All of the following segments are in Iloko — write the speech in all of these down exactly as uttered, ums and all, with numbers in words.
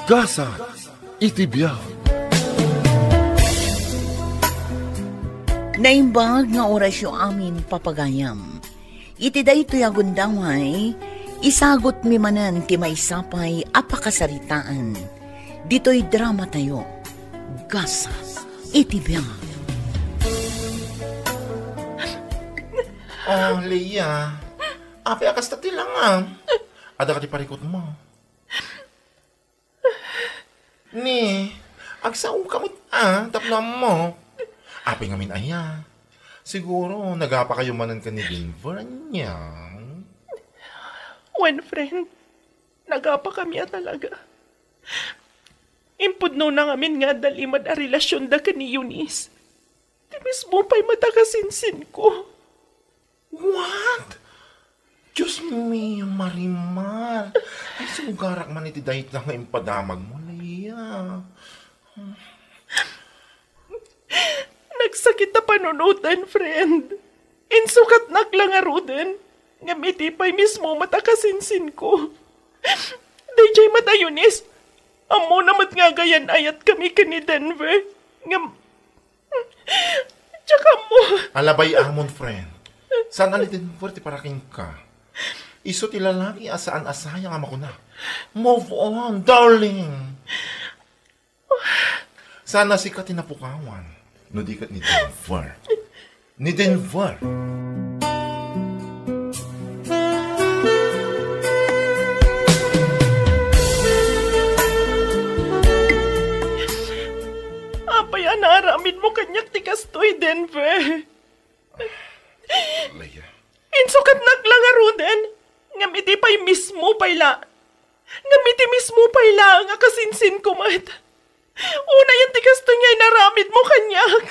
Gasat iti biag. Naimbag nga orasyo amin, papagayam. Iti daytoy a gundaway, isagutmi manen ti maysa pay a pakasaritaan. Ditoy dramatayo, Gasat iti biag. Oh, Leia, apay a kasta ti langam? Adda kadi parikutmo? Ni, agsaoka met a tapno ammok. Apay ngamin aya? Siguro, nagapakayo manen ken ni Denver, ania? Wen, friend, nagapakami a talaga. Impudnona ngamin nga adda limad a relasionda ken ni Eunice. Ti mismo pay met a kasinsinko. What? Dios mio, Marimar. Ay, sugarak man iti dayta nga impadamagmo, Leia. Nagsakit a panunoten, friend. Insukatnak la ngaruden, ngem iti pay mismo met a kasinsinko. Daydiay met a Eunice, ammona met nga agayan-ayatkami ken ni Denver, ngem Diak ammo. Alabay amon, friend. Saan a ni Denver ti para kenka. Isu ti lalaki a saan a sayang a makuna, "Move on, darling." Saan a sika ti napukawan, no di ket ni Denver. Ni Denver. Apay a naaramidmo kaniak ti kastoy, Denver? Leia. Insukatnak la ngaruden, ngem iti pay mismo pay la. Ngem iti mismo pay laeng a kasinsinko met. Unayen ti kastoy nga inaramidmo kaniak.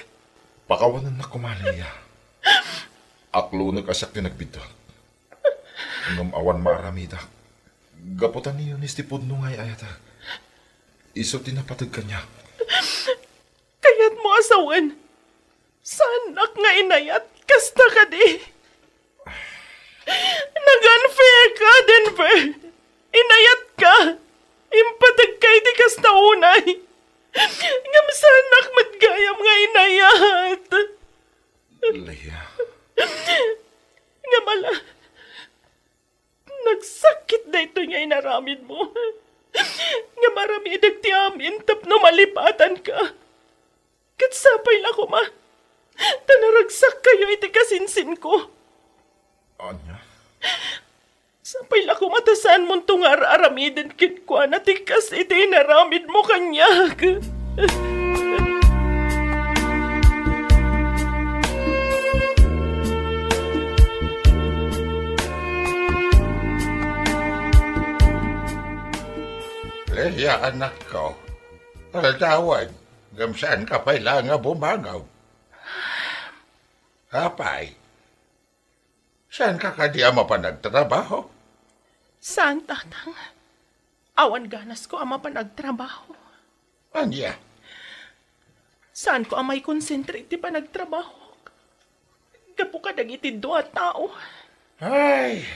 Pakawanennak koma, Leia. Aklonek a siak ti nagbiddut. Ngem awan maaramidak. Gapu ta ni Eunice ti pudno nga ay-ayatek. Isu ti napateg kaniak. Kayatmo a sawen, saanak nga inayat, kasta kadi? Nag-unfair ka, Denver. Inayatka. Impategka iti kasta unay. Ngem saanak met gayam nga inayat. Leia. Ngem ala, nagsakit daytoy nga inaramidmo. Ngem aramidek ti amin tapno malipatanka. Ket sapay la koma ta naragsakkayo iti kasinsinko. Ania? Sapay la koma ta saanmonto nga ar-aramiden kenkuana ti kas iti inaramidmo kaniak. Leia, anakko, aldawen, ngem saanka pay la nga bumangaw. Apay, saanka kadi a mapan agtrabaho? Saan, Tatang. Awan ganasko a mapan agtrabaho. Ania? Saanko a maikonsentra iti panagtrabahok gapu kadagiti dua a tao. Ay,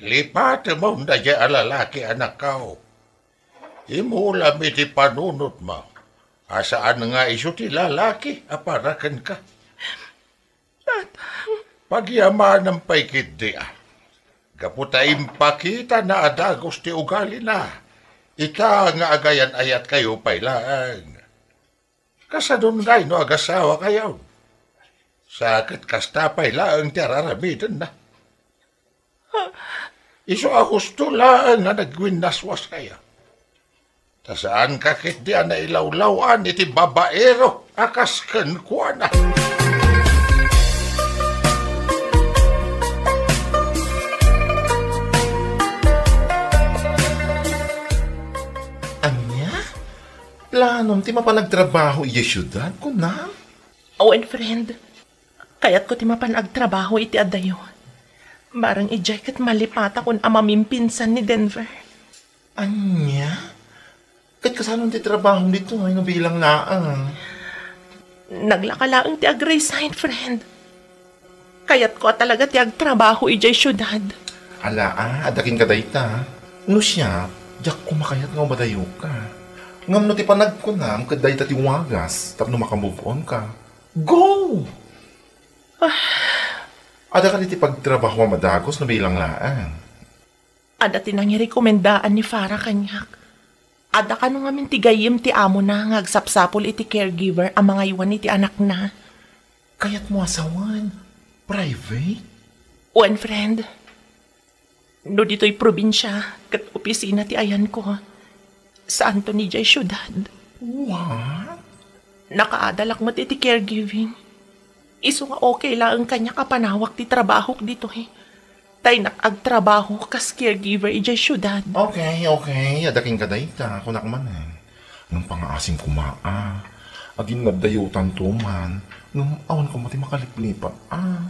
lipatemon daydiay a lalaki, anakko. Imulam iti panunotmo a saan nga isu ti lalaki a para kenka. Tatang. Pagyamanem pay ketdi a, gapu ta impakitana a dagus ti ugalina ita nga agayan-ayatkayo pay laeng. Kasadon ngay no agasawakayo? Sa ket kasta pay laeng ti ar-aramidenna. Isu a husto laeng nga nagwinnaswaskayo. Ta saanka ketdi a nailawlaw-an iti babaero a kas kenkuana. Ania? Planom ti mapan agtrabaho idiay siudad, kunam? Awen, friend. Kayatko ti mapan agtrabaho iti adayo. Bareng idiay ket malipatakon a mamimpinsan ni Denver. Ania? Ket kasano ti trabahom ditoy no bilang laeng? Naglaka laeng ti ag-resign, friend. Kayatko a talaga ti agtrabaho idiay siudad. Ala, a, adda kenka dayta. No siak, diak koma kayat nga umadayoka. Ngem no ti panagkunam ket dayta ti wagas tapno makamove on ka, go! Ah. Adda kadi ti pagtrabaho a madagus no bilang laeng? Adda ti nangirekomendaan ni Farah kaniak. Adda kano ngamin ti gayyem ti amona nga agsapsapul iti caregiver a mangaywan iti anakna. Kayatmo a sawen, private? Wen, friend. No ditoy probinsia ket opisina ti ayanko, saanto ni diay siudad. What? Nakaadalak met iti caregiving. Isu nga okay laeng kaniak a panawak ti trabahok ditoy. Taynak agtrabaho kas caregiver idiay siudad. Okay, okay. Adda kenka dayta, kunak manen. Ngem pangaasim koma a. Aginnaddayotanto man, ngem awan koma ti makaliplipat a.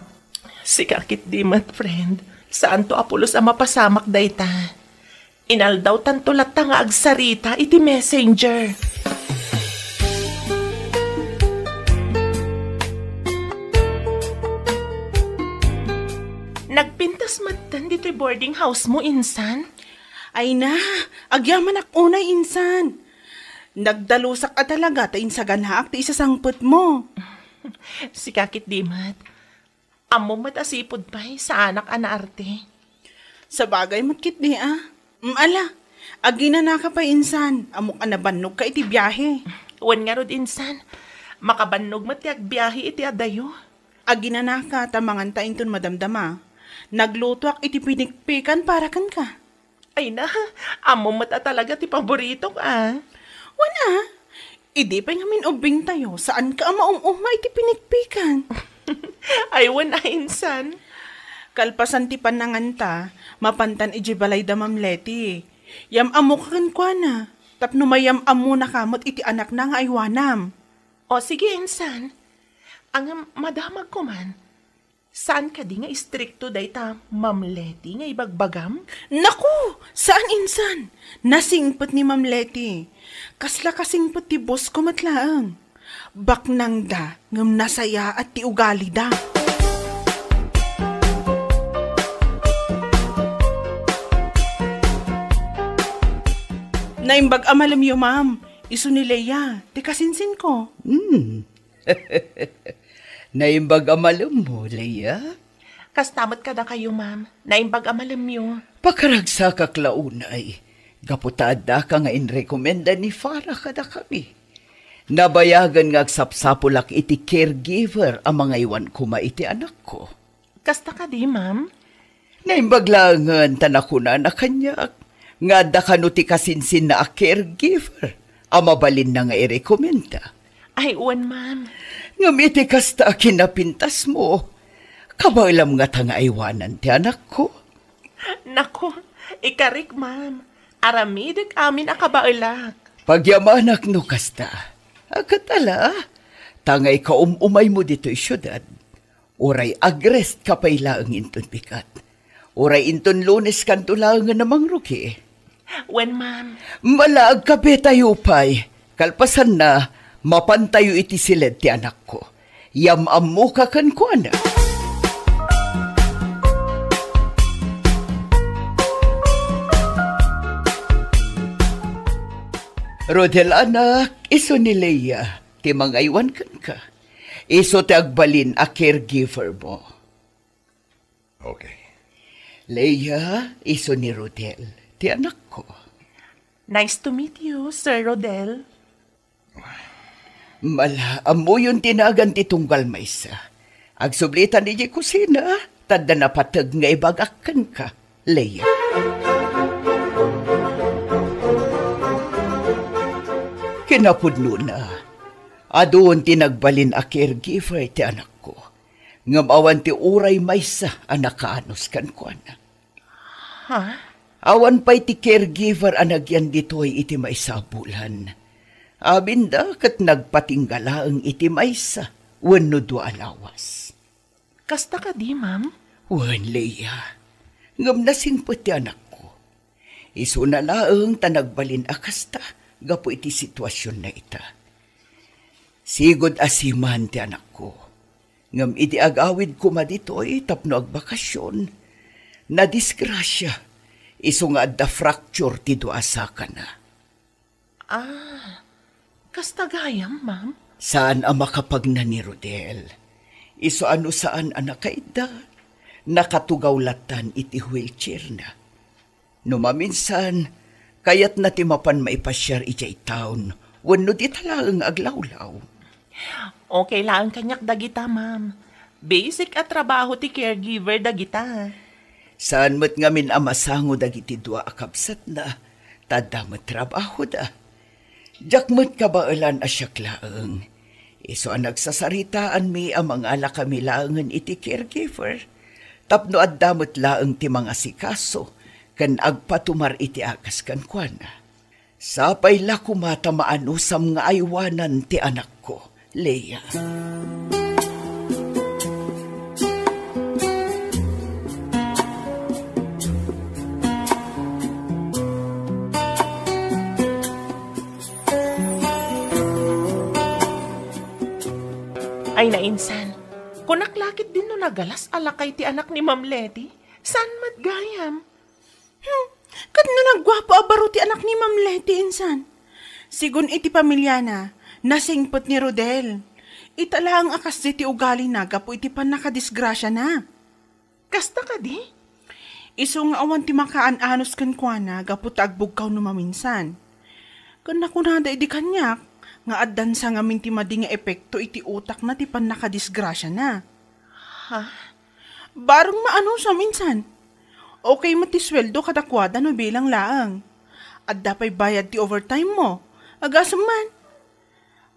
Sika ketdi met, friend. Saanto a pulos a mapasamak dayta. Inaldawtanto latta nga agsarita iti messenger. Nagpintas metten ditoy boarding house mo, insan? Ay na, agyamanak unay, insan. Nagdalusak a talaga ta insaganaak ti isasangpetmo. Sika ketdi met. Ammom met a sipud pay, saanak a naarte. Sabagay met ketdi a. Mm, ala, aginanaka pay insan, ammok a nabannogka iti biahe. Wen ngarud insan, makabannog met ti agbiahe iti adayo. Aginanaka ta manganta inton madamdama. Naglutoak iti pinikpikan para kenka. Ay na, ammom met a talaga ti paboritok a. Wen a, idi pay ngamin ubbingtayo, saanka a maum-uma iti pinikpikan. Ay wen a insan. Kalpasan ti pannanganta, mapantan idiay balay da Ma'am Leti. Yam-ammoka kenkuana, tapno mayam-ammonaka met iti anakna nga aywanam. O sige, insan. Ngem madamagko man. Saan kadi nga istrikto dayta Ma'am Leti nga ibagbagam? Naku! Saan insan! Nasingpet ni Ma'am Leti. Kasla kasingpet ti boss ko met laeng. Baknangda ngem nasayaat ti ugalida. Naimbag a malemyo, ma'am. Isu ni Leia, ti kasinsinko. Hmm. Naimbag a malemmo, Leia? Kasta met kadakayo, ma'am. Naimbag a malemyo. Pakaragsakak la unay, gapu ta addaka nga inrekomenda ni Farah kadakami. Nabayagen nga agsapsapulak iti caregiver a mangaywan koma iti anakko. Kasta kadi, ma'am? Naimbag laengen ta nakunana kaniak nga adda kano ti kasinsinna a caregiver a mabalinna nga irekomenda. Ay, wen, ma'am. Ngem iti kasta a kinapintasmo, kabaelam ngata nga aywanan ti anakko? Nako, ikarik, ma'am. Aramidek amin a kabaelak. Pagyamanak no kasta. A, ket ala, ta nga ikaum-umaymo ditoy siudad. Uray agrest ka pay laeng inton bigat. Uray inton Lunes kanto laengen a mangrugi. Wen, ma'am. Mala, agkabetayo pay. Kalpasanna, mapantayo iti siled ti anakko. Yam-ammoka kenkuana. Rodel, anak, isu ni Leia ti mangaywan kenka. Isu ti agbalin a caregiver mo. Okay. Leia, isu ni Rodel ti anakko. Nice to meet you, Sir Rodel. Mala, ammoyon ti nagan ti tunggal maysa. Agsublitan idiay kusina, ta adda napateg nga ibagak kenka, Leia. Kinapudnona, adun ti nagbalin a caregiver ti anakko. Ngem awan ti uray maysa a nakaanus kenkuana. Ha? Awan pay ti caregiver a nagyan ditoy iti maysa a bulan. Aminda ket nagpatingga laeng iti maysa wenno dua a lawas. Kasta kadi, ma'am? Wen, Leia. Ngem nasingpet ti anakko. Isuna laeng ta nagbalin a kasta gapu iti situasionna ita. Sigud a siman ti anakko. Ngem idi agawid koma ditoy tapno agbakasion, nadisgrasia, isu nga adda fracture ti dua a sakana. Ah, kasta gayam, ma'am? Saan a makapagna ni Rodel. Isu a no saan a nakaidda, nakatugaw lattan iti wheelchairna. No maminsan, kayatna ti mapan maipasiar idiay town, wenno dita laeng aglawlaw. Okay laeng kaniak dagita, ma'am. Basic a trabaho ti caregiver dagita. Saan met ngamin a masango dagiti dua a kabsatna, ta adda met trabahoda. Diak met kabaelan a siak laeng. Isu a nagsasaritaanmi a mangalakami laengen iti caregiver, tapno adda met laeng ti mangasikaso ken agpatumar iti agas kenkuana. Sapay la koma ta maanusam nga aywanan ti anakko, Leia. Ay, nainsan. Kunak lakit din no nagalas a lakay ti anak ni Ma'am Leti. Saan met gayam? Hmm, ket no nagguapo a baro ti anak ni Ma'am Leti insan. Sigun iti pamiliana, nasingpet ni Rodel. Ita laeng a kasdi ti ugalina gapu iti pannakadisgrasiana. Kasta kadi? Isu nga awan ti makaan-anos kenkuana gapu ta agbugkaw no maminsan. Ken nakunada idi kaniak nga addan sa ngamin ti madi nga epekto iti utakna ti pannakadisgrasiana. Ha? Bareng maanusam insan. Okay met ti sueldo kadakuada no bilang laeng. Adda pay bayad ti overtime mo. Agasem man.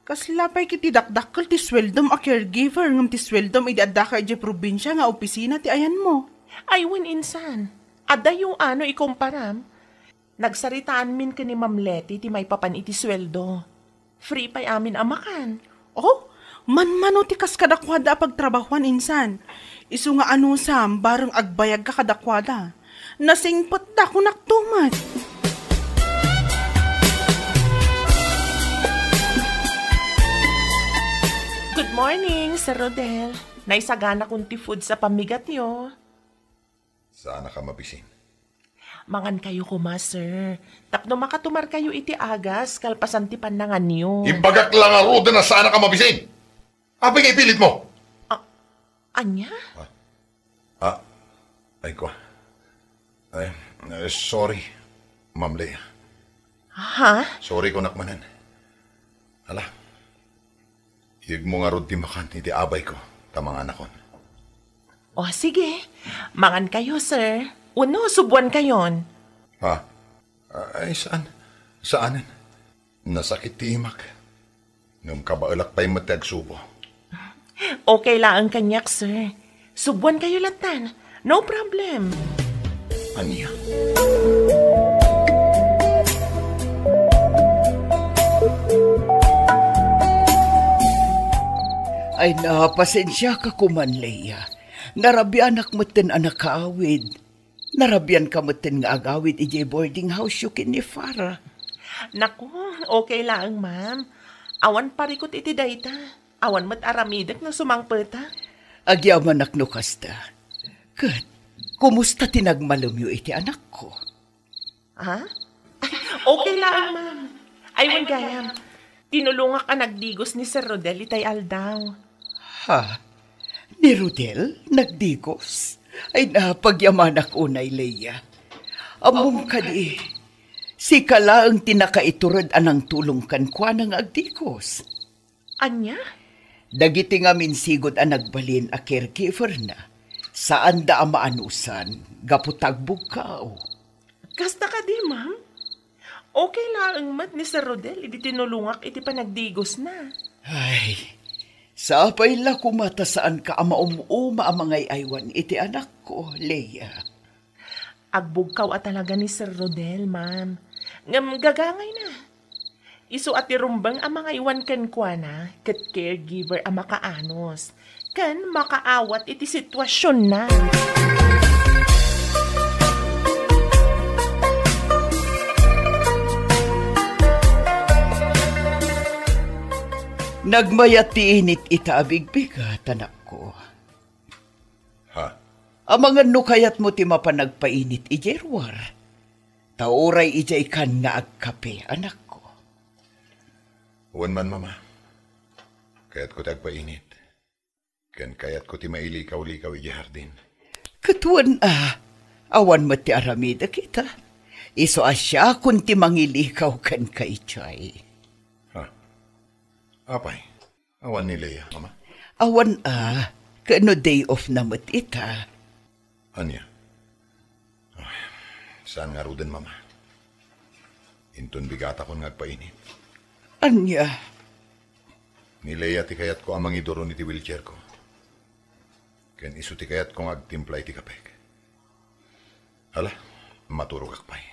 Kasla pay ket ti dakdakkel ti sueldom a caregiver ngem ti sueldom idi addaka idiay probinsia nga opisina ti ayanmo. Ay wen insan. Adayo a no ikomparam. Nagsaritaanmin ken ni Ma'am Leti ti maipapan iti sueldo. Free pay amin a makan. Oh, manmano ti kas kadakuada a pagtrabahuan insan. Isu nga anusam, bareng agbayagka kadakuada. Nasingpetda, kunak to met. Good morning, Sir Rodel. Naisagana kon ti food sa pamigatyo. Saan a ka mabisin? Mangan kayo koma, sir. Tapno makatumar kayo iti agas, kalpasan ti pannanganyo. Imbagak la ngaruden a saan a ka mabisin! Apay nga ipilit mo? Ah, anya? Ah, ah, ay ko. Ay, eh, sorry, Ma'am Leia. Ha? Sorry, kunak manen. Ala, iyegmo ngarud ti makan iti abayko, ta manganakon. O, sige. Mangan kayo, sir. Wenno, subuan kayon. Ha? Ay, saan? Saanen? Nasakit ti imak. Ngem kabaelak pay met ti agsubo. Okay laeng kaniak, sir. Subuan kayo lattan. No problem. Ania? Ay, na, pasensiaka koman, Leia. Narabianak metten a nakaawid. Narabianka metten nga agawid idiay boarding house-yo ken ni Farah. Naku, okay laeng, ma'am. Awan parikut iti dayta. Awan met aramidek no sumangpetak. Agyamanak no kasta. Ket, kumusta ti nagmalemyo iti anakko? Ha? Okay laeng, ma'am. Ay, wen gayam. Tinulongak a nagdigos ni Sir Rodel itay aldaw. Ha? Ni Rodel? Nagdigos? Ay, napagyamanak unay, Leia. Ammom kadi, sika laeng ti nakaitured a nangtulong kenkuana nga agdigos. Ania? Dagiti ngamin sigud a nagbalin a caregiver-na, saanda a maanusan gapu ta agbugkaw. Kasta kadi, ma'am? Okay laeng met ni Sir Rodel idi tinulongak iti panagdigosna. Ay, sapay la koma ta saanka a maum-uma a mangay-aywan iti anakko, Leia. Agbugkaw a talaga ni Sir Rodel, ma'am. Ngem gagangayna. Isu a ti rumbeng a mangaywan kenkuana ket caregiver a makaanus ken makaawat iti situasionna. Nagmayat ti init ita a bigbigat, anakko. Ha? Amangan no kayatmo ti mapan agpainit idiay ruar. Ta uray idiay kan nga agkape, anakko. Wen man, Mama. Kayatko ti agpainit. Ken kayatko ti mailikaw-likaw idiay hardin. Ket wen a, awan met ti aramidek ita. Isu a siakon ti mangilikaw kenka idiay. Ha? Apay, awan ni Lea, Mama? Awan a, ket no day off na met ita. Ania? Ah, saan ngaruden, Mama? Inton bigatakon nga agpainit. Ania? Ni Lea ti kayatko a mangiduron iti wheelchairko. Ken isu ti kayatko nga agtimpla iti kapek. Hala, maturogak pay.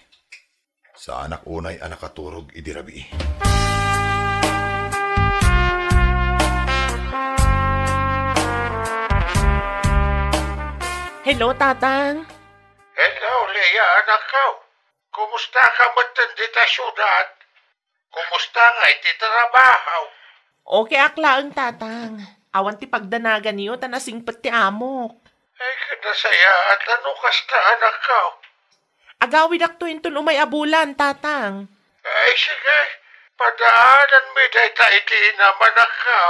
Saanak unay a nakaturog idi rabii. Hello, Tatang. Hello, Lea, anakko. Kumusta ka met dita siudad? Kumusta ngay ti trabaho? Okay ak laeng, Tatang. Awan ti pagdanaganyo ta nasingpet ti amok. Ay, ket nasayaat no kasta, anakko. Agawidakto inton umay a bulan, Tatang. Ay, sige. Padaananmi dayta iti inam, anakko.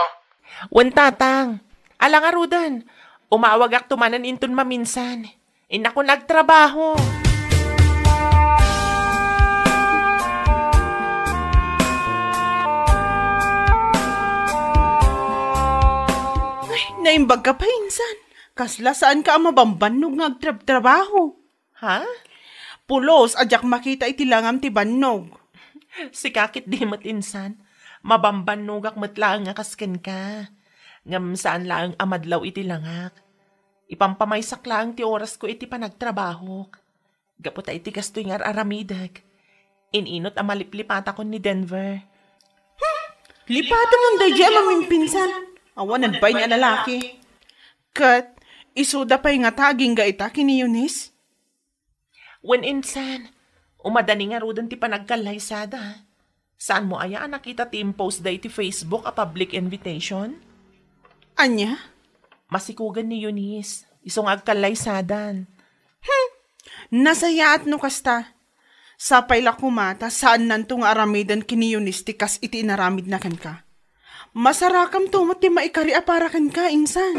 Wen, Tatang. Ala ngaruden. Umawagakto manen inton maminsan. Innakon agtrabaho. Ay, naimbag ka pa, insan. Kasla saan ka a mabambannog nga agtrabtrabaho? Ha? Pulos a diak makita iti langam ti bannog. Sika ket di met, insan. Mabambannogak met laeng a kas kenka. Ngem saan laeng a madlaw iti langak. Ipampamaysak laeng ti orasko iti panagtrabahok. Gapu ta iti kastoy nga ar-aramidek, in-inut a maliplipatakon ni Denver. Hmm, lipatemon daydiay a mamimpinsan. Awanen pay ni a lalaki. Ket isuda pay ngata agingga ita ken ni Eunice? Wen, insan, umadani ngaruden ti panagkallaysada. Saanmo aya a nakita ti impost da iti Facebook a public invitation? Ania? Masikugen ni Eunice, isu nga agkallaysadan. Hmm, nasayaat no kasta. Sapay la koma ta saannanto nga aramiden ken ni Eunice ti kas iti inaramidna kenka. Masarakamto met ti maikari a para kenka, insan.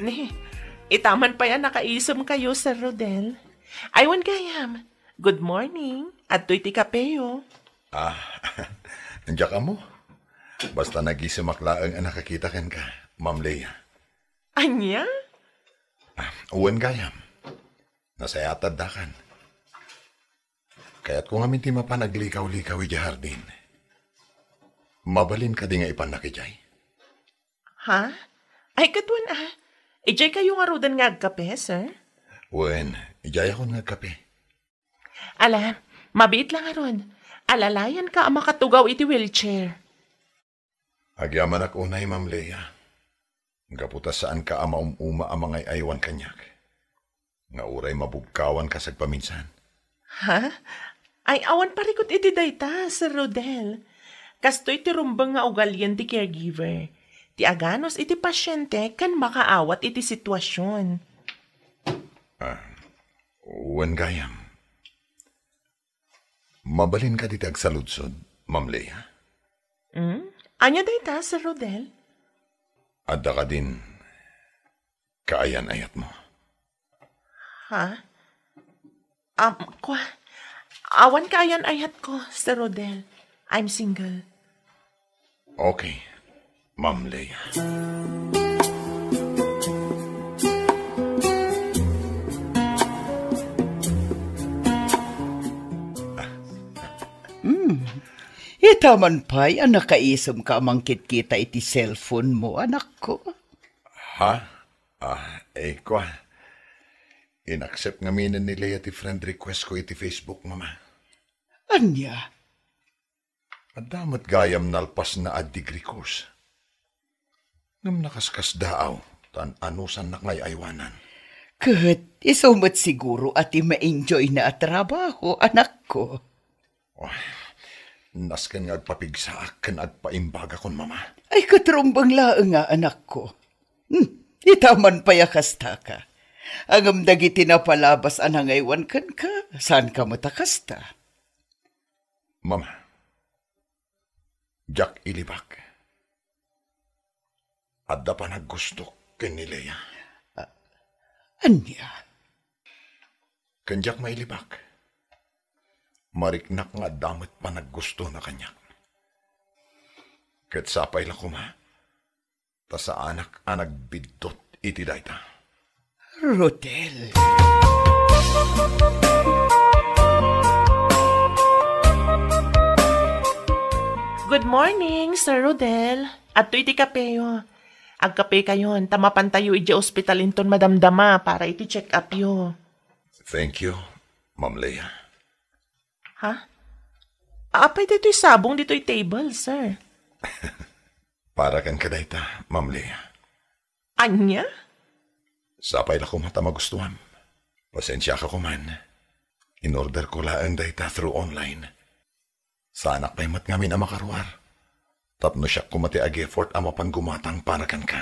Ni, itaman pay a nakaisem kayo, Sir Rodel. Ay, wen gayam. Good morning. Adtoy ti kapeyo. Ah, diak ammo. Basta nagisemak laeng a nakakita kenka, Ma'am Lea. Ania? Ah, wen gayam. Nasayaat addakan. Kayatko ngamin ti mapan aglikaw-likaw idiay hardin. Mabalin kadi nga ipannak idiay? Ha? Ay, ket wen a. Idiay kayo ngaruden nga agkape, sir? Wen, idiayakon nga agkape. Ala, mabiit la ngarud. Alalayanka a makatugaw iti wheelchair. Agyamanak unay, Ma'am Lea. Gapu ta saanka a maum-uma a mangay-aywan kaniak. Nga uray mabugkawanka sagpaminsan. Ha? Ay, awan parikut iti dayta, Sir Rodel. Kastoy ti rumbeng nga ugalien ti caregiver. Ti aganus iti pasiente ken makaawat iti situasion. Ah, wen gayam. Mabalin kadi ti agsaludsod, Ma'am Lea? Hmm? Ania dayta, Sir Rodel? Adda kadin kaayan-ayatmo? Ha? Um, kwa, awan kaayan-ayatko, Sir Rodel. I'm single. Okay, Ma'am Lea. Hmm. Ita man pay a nakaisem ka a mangkitkita iti cellphone mo, anakko. Ha? Ah, eh, kwa. In-accept ngaminen ni Lea ti friend request ko iti Facebook, Mama. Ania? Adda met gayam nalpasna a degree course. Ngem nakaskasdaaw, tan anusannak nga ay-aywanan. Ket isu met siguro a ti ma-enjoy na a trabaho, anakko. Oh, Nasken nga agpapigsaak ken agpaimbagakon, Mama. Ay, ket rumbeng laeng nga, anakko. Hmm, ita man pay a kastaka. Ngem dagiti napalabas a nangaywan kenka, saanka met a kasta. Mama, diak ilibak. Adda panaggustok ken ni Lea. A-, ania? Ken diak mailibak. Mariknak nga adda met panaggustona kaniak. Ket sapay la koma, ta saanak a nagbiddut iti dayta. Rodel. Good morning, Sir Rodel. Adtoy ti kapeyo. Agkapekayon, ta mapantayo idiay ospital inton madamdama para iti check-upyo. Thank you, Ma'am Lea. Ha? Apay daytoy sabong ditoy table, sir? Para kenka dayta, Ma'am Lea. Ania? Sapay la koma ta magustuam. Pasensiaka koman. In-orderko laeng dayta through online. Saanak pay met ngamin a makaruar. Tapno siak koma ti ag-effort a mapan gumatang para kenka.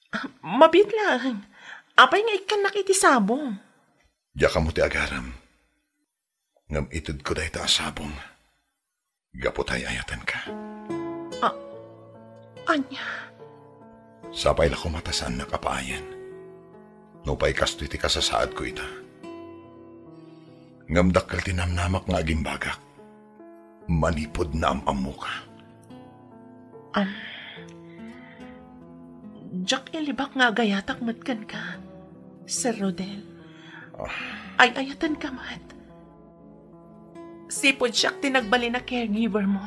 Ah, mabiit laeng. Apay nga ikkannak iti sabong? Diak ammo ti agarem. Ngem itedko dayta a sabong gapu ta ay-ayatenka. A-, ania? Sapay la koma ta saannak a paayen. Nupay kastoy ti kasasaadko ita. Ngem dakkel ti namnamak nga agimbagak manipud naam-ammoka. Am, diak ilibak nga agayatak met kenka, Sir Rodel. Ah. Ay-ayatenka met. Sipud siak ti nagbalin a caregiver mo.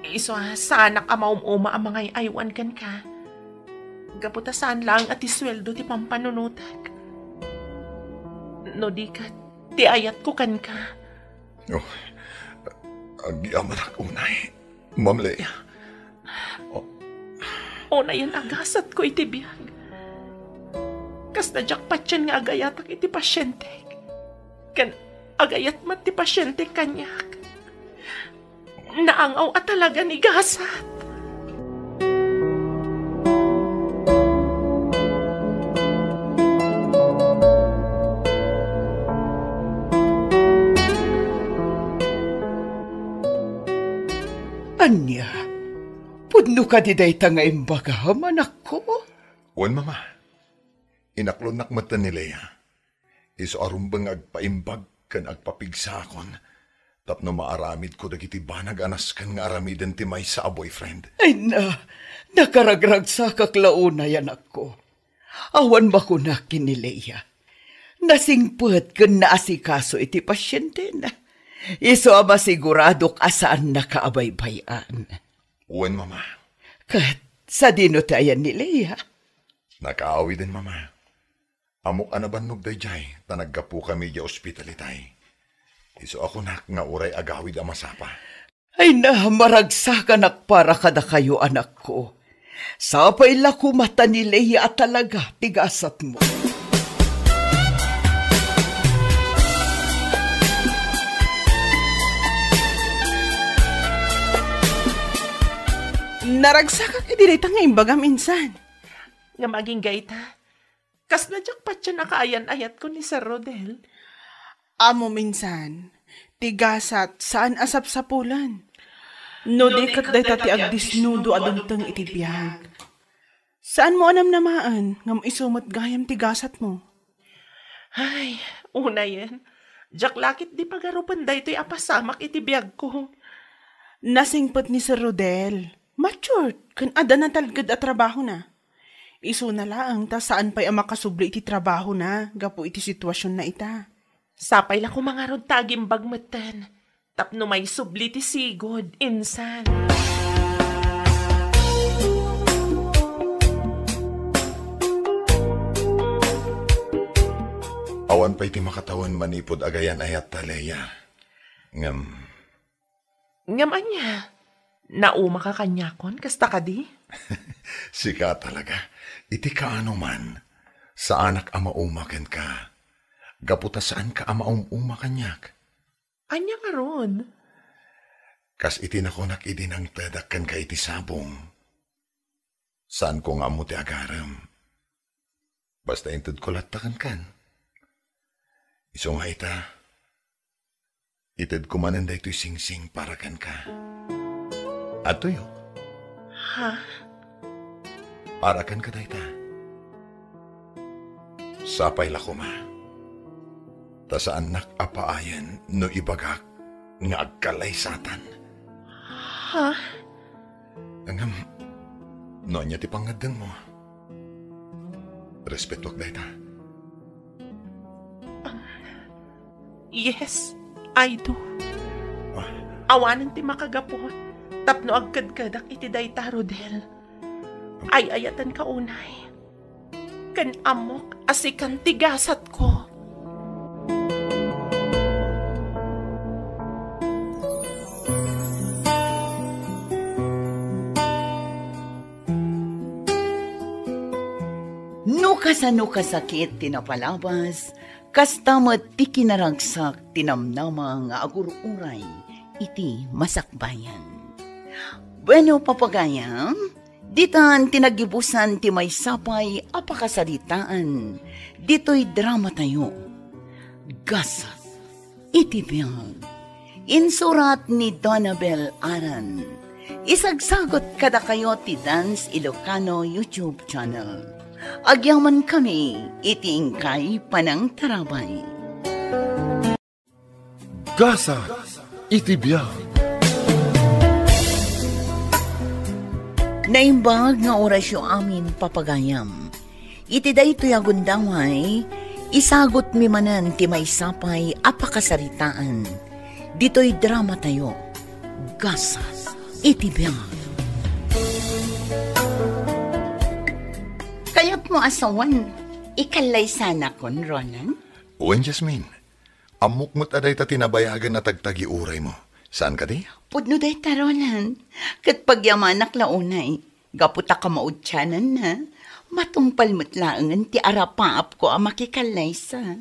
Isu a saanak a maum-uma a mangay-aywan kenka. Gapu ta saan laeng a ti sueldo ti pampanunotek. No di ket, ti ayatko kenka. Oh, agyamanak unay, Ma'am Lea. Oh. Unayen a gasatko iti biag. Kasla diak patien nga agayatak iti pasientek. Ken agayat met ti pasientek kaniak. Naangaw a talaga ni gasat. Ania? Pudno kadi dayta nga imbagam, anakko? Wen, Mama. Inaklonnak metten ni Lea. Isu a rumbeng nga agpaimbag ken agpapigsaakon tapno maaramidko dagiti banag a nasken nga aramiden ti maysa a boyfriend. Ay na, nakaragragsakak la unay, anakko. Awan makunak ken ni Lea. Nasingpet ken naasikaso iti pasientena. Isu a masiguradok a saannaka a baybay-an. Wen, Mama. Ket sadino ti ayan ni Lea? Nakaawiden, Mama. Ammok a nabannog daydiay ta naggapukami idiay ospital itay. Isu a kunak nga uray agawid a masapa. Ay na, maragsakanak para kadakayo, anakko. Sapay la koma ta ni Lea a talaga ti gasatmo. Naragsakak iti dayta nga imbagam, insan. Ngem agingga ita, kasla diak patien a kaayan-ayatko ni Sir Rodel. Ammom, insan, ti gasat saan a sapsapulen. No di ket dayta ti agdisnudo a dumteng iti biag. Saanmo a namnamaen ngem isu met gayam ti gasatmo. Ay, unayen, diak la ketdi pagarupen daytoy a pasamak iti biagko. Nasingpet ni Sir Rodel. Matured ken adda natalged a trabahona. Isuna laeng ta saan pay a makasubli iti trabahona gapu iti situasionna ita. Sapay la koma ngarud ta agimbag metten tapno maisubli ti sigud, insan. Awan pay ti makatawen manipud agayan-ayatta, Lea. Ngem, Ngem ania? Naumaka kaniakon, kasta kadi? Sika talaga. Iti kaano man, saanak a mauma kenka. Gapu ta saanka a maum-uma kaniak. Ania ngarud? Kas iti nakunak idi nangtedak kenka iti sabong, saanko nga ammo ti agarem. Basta intedko latta kenkan. Isu nga ita, itedko manen daytoy singsing para kenka. Adtoyo. Ha? Para kenka dayta. Sapay la koma. Ta saannak a paayen no ibagak nga agkalaysatan. Ha? Ngem, no ania ti pangngeddengmo, respetuak dayta. Yes, I do. Ah. Awanen ti makagapu tapno agkedkedak iti dayta, Rodel. Ay-ayatenka unay. Ken ammok a sikan ti gasatko. No kasano kasakit ti napalabas, kasta met ti kinaragsak ti namnama nga agur-uray iti masakbayan. Bueno, papagayam, ditan ti nagibusan ti maysa pay a pakasaritaan ditoy dramatayo, Gasat iti Biag. Insurat ni Donabel Aran. Isagsagot kadakayo ti Dance Ilocano YouTube channel. Agyamankami iti inkay panangtarabay. Gasat iti Biag. Naimbag nga orasyo amin, papagayam. Iti daytoy a gundaway, isagutmi manen ti maysa pay a pakasaritaan ditoy dramatayo, Gasat iti Biag. Kayatmo a sawen, ikallaysanakon, Roland? Wen, Jasmine. Ammok met a dayta ti nabayagen a tagtagiuraymo. Saan kadi? Pudno dayta, Roland. Ket pagyamanak la unay. Gapu ta kamaudiananna, matungpal met laengen ti arapaapko a makikallaysa.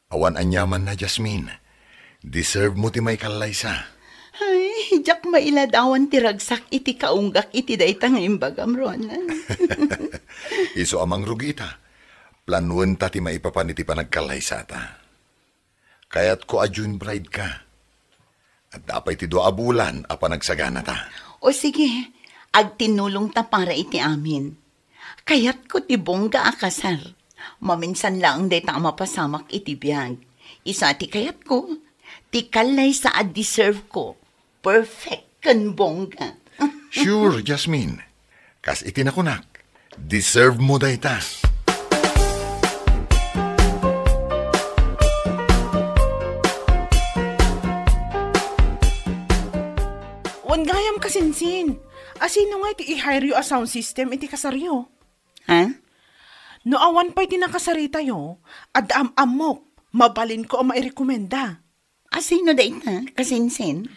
Awan aniamanna, Jasmine. Deserve mo ti maikallaysa. Ay, diak mailadawan ti ragsak iti kaunggak iti dayta nga imbagam, Roland. Isu a mangrugita. Planuenta ti maipapan iti panagkallaysata. Kayatko a June bride ka. Adda pay ti dua a bulan a panagsaganata. O sige, agtinnulongta para iti amin. Kayatko ti bongga a kasar. Maminsan laeng dayta a mapasamak iti biag. Isu a ti kayatko, ti kallaysa a deserve ko. Perfect ken bongga. Sure, Jasmine. Kas iti nakunak, deserve mo dayta. Wen gayam, kasinsin, asino nga iti i-hire yo a sound system iti kasaryo? Ha? No awan pay ti nakasaritayo, adda am-ammok, mabalinko a mairekomenda. Asino dayta, kasinsin?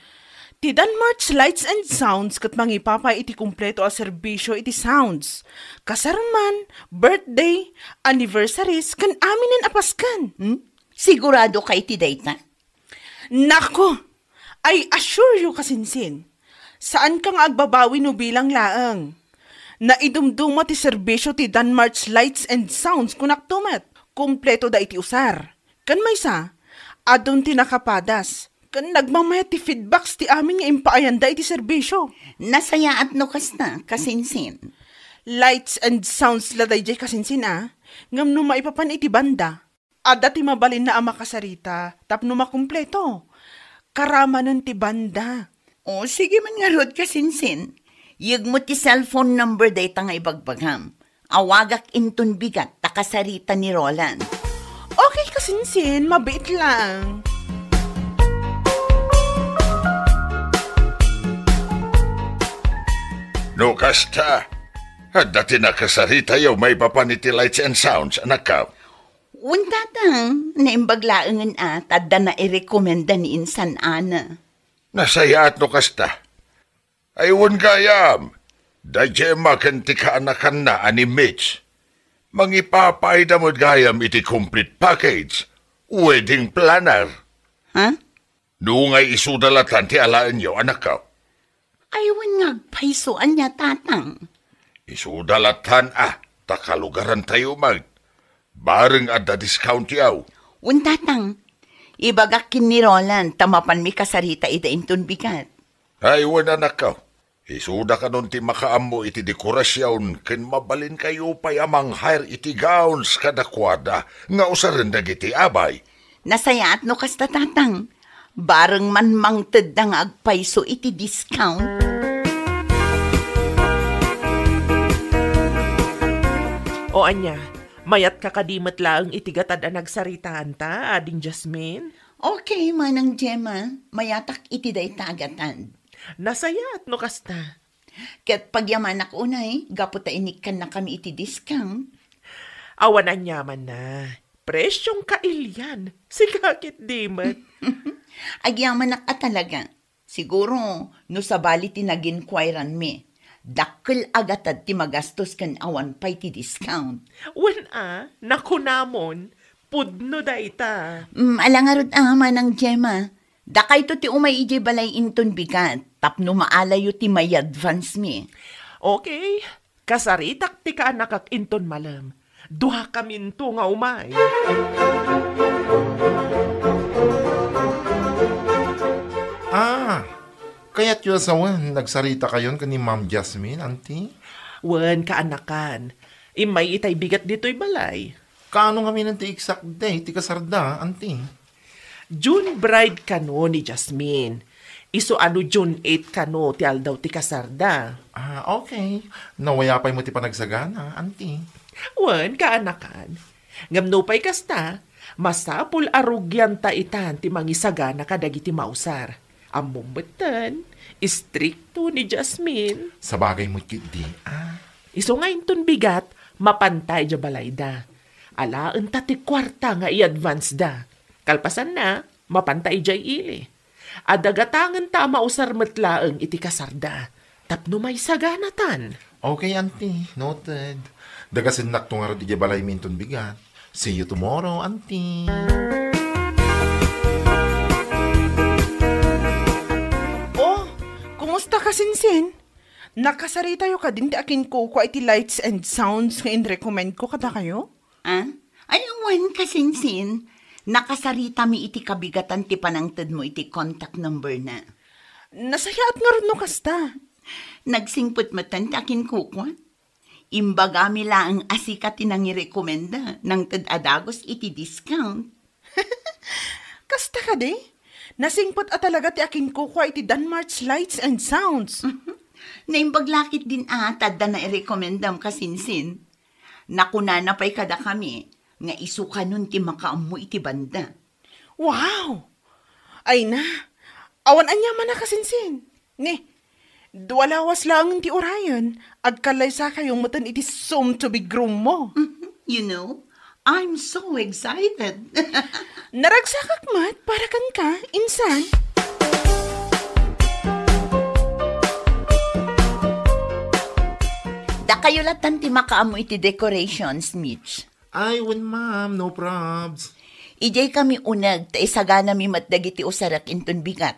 Ti Danmark's Lights and Sounds ket mangipapay iti kumpleto a serbisio iti sounds, kasarman, birthday, anniversaries, ken aminen a Pasken. Hmm? Sigurado ka iti dayta? Nako! I assure you, kasinsin, saanka nga agbabawi no bilang laeng. Naidumduma ti serbisio ti Danmark's Lights and Sounds, kunakto met. Kumpleto da iti usar. Ken maysa, adun ti nakapadas. Ken nagmamayat ti feedbacks ti amin nga impaayanda iti serbisio. Nasayaat no kasta, kasinsin. Lights and sounds la daydiay, kasinsin, a. Ngem no maipapan iti banda, adda ti mabalinna a makasarita tapno makumpleto. Karamanen ti banda. O, sige man ngarud, kasinsin. Yegmo ti cellphone number dayta nga ibagbagam. Awagak inton bigat ta kasarita ni Roland. Okay, kasinsin, mabiit lang. No kasta, adda ti nakasaritayo maipapan iti Lights and Sounds, anakko. Wen, tatang, naimbag laengen a ta adda nairekomenda ni insan Ana. Nasayaat no kasta. Ay, wen gayam, da Gemma ken ti kaanakanna a ni Mitch. Mangipapaayda met gayam iti complete package, wedding planner. Ha? No ngay isuda latan ti alaenyo, anakko. Ay, wen nga agpayso, ania, Tatang? Isuda lattan a, ta kalugarantayo met. Bareng adda discount yaw. Wen, Tatang. Ibagak ken ni Roland ta mapanmi kasarita ida inton bigat. Ay, wen, anakko. Isuda kanon ti makaammo iti dekorasion ken mabalinkayo pay a mang-hire iti gowns kadakuada nga usaren dagiti abay. Nasayaat no kasta, Tatang. Bareng man mangtedda nga agpayso iti discount. O ania, mayatka kadi met laeng iti gatad a nagsaritaanta, Ading Jasmine? Okay, Manang Gemma. Mayatak iti dayta a gatad. Nasayaat no kasta. Ket pagyamanak unay, gapu ta inikkannakami iti discount. Awan aniamanna. Presyong kailian. Sika ketdi met. Agyamanak a talaga. Siguro, no sabali ti nag-inquiranmi, dakkel a gatad ti magastos ken awan pay ti discount. Wen a, nakunamon, pudno dayta. Mm, ala ngarud a, Manang Gemma. Dakayto ti umay idiay balay inton bigat, tapno maalayyo ti mai-advance mi. Okay. Kasaritak ti kaanakak inton malem. Duakaminto nga umay. Ah, kayatyo a sawen, nagsaritakayon ken ni Ma'am Jasmine, Auntie? Wen, kaanakan. Immay itay bigat ditoy balay. Kaano ngamin ti exact date ti kasarda, Auntie? June bride kano ni Jasmine. Isu a no June eight kano ti aldaw ti kasarda. Ah, okay. Nawaya pay mo ti panagsagana, Auntie. Wen, kaanakan. Ngem nupay kasta, masapul a rugianta itan ti mangisagana kadagiti mausar. Ammom metten, istrikto ni Jasmine. Sabagay met ketdi, ah. Isu nga inton bigat, mapanta idiay balayda. Alaenta ti kuarta nga i-advance da. Kalpasanna, mapanta idiay ili. Adda gatangenta a mausar met laeng iti kasarda. Tapno maisaganatan. Okay, Auntie. Noted. Dagasennakto ngarud idiay balaymi inton bigat. See you tomorrow, Auntie. Oh, kumusta ka, Sinsin? Nakasaritayo kadin ti akinkukua iti lights and sounds nga inrekomendko kadakayo? Ah? Ay, wen, kasinsin. Nakasaritami iti kabigatan ti panangtedmo iti contact number na. Nasayaat ngarud no kasta. Nagsingpet metten ti akinkukua. Imbagami laeng a sika ti nangirekomenda, nangted a dagus iti discount. Kasta kadi? Nasingpet a talaga ti akinkukua iti Danmart's Lights and Sounds. Naimbag la ketdin a ta adda nairekomendam, kasinsin. Nakunana pay kadakami nga isu kanon ti makaammo iti banda. Wow! Ay na, awan aniaman a kasinsin. Ni, dua lawas laeng ti urayen, agkallaysakayo metten iti soon to be groom mo. You know, I'm so excited. Naragsakak met para kenka, insan. Dakayo lattan ti makaammo iti decorations, Mitch. Ay, wen, ma'am, no probs. Idiay kami uneg ta isaganami met dagiti usarek inton bigat.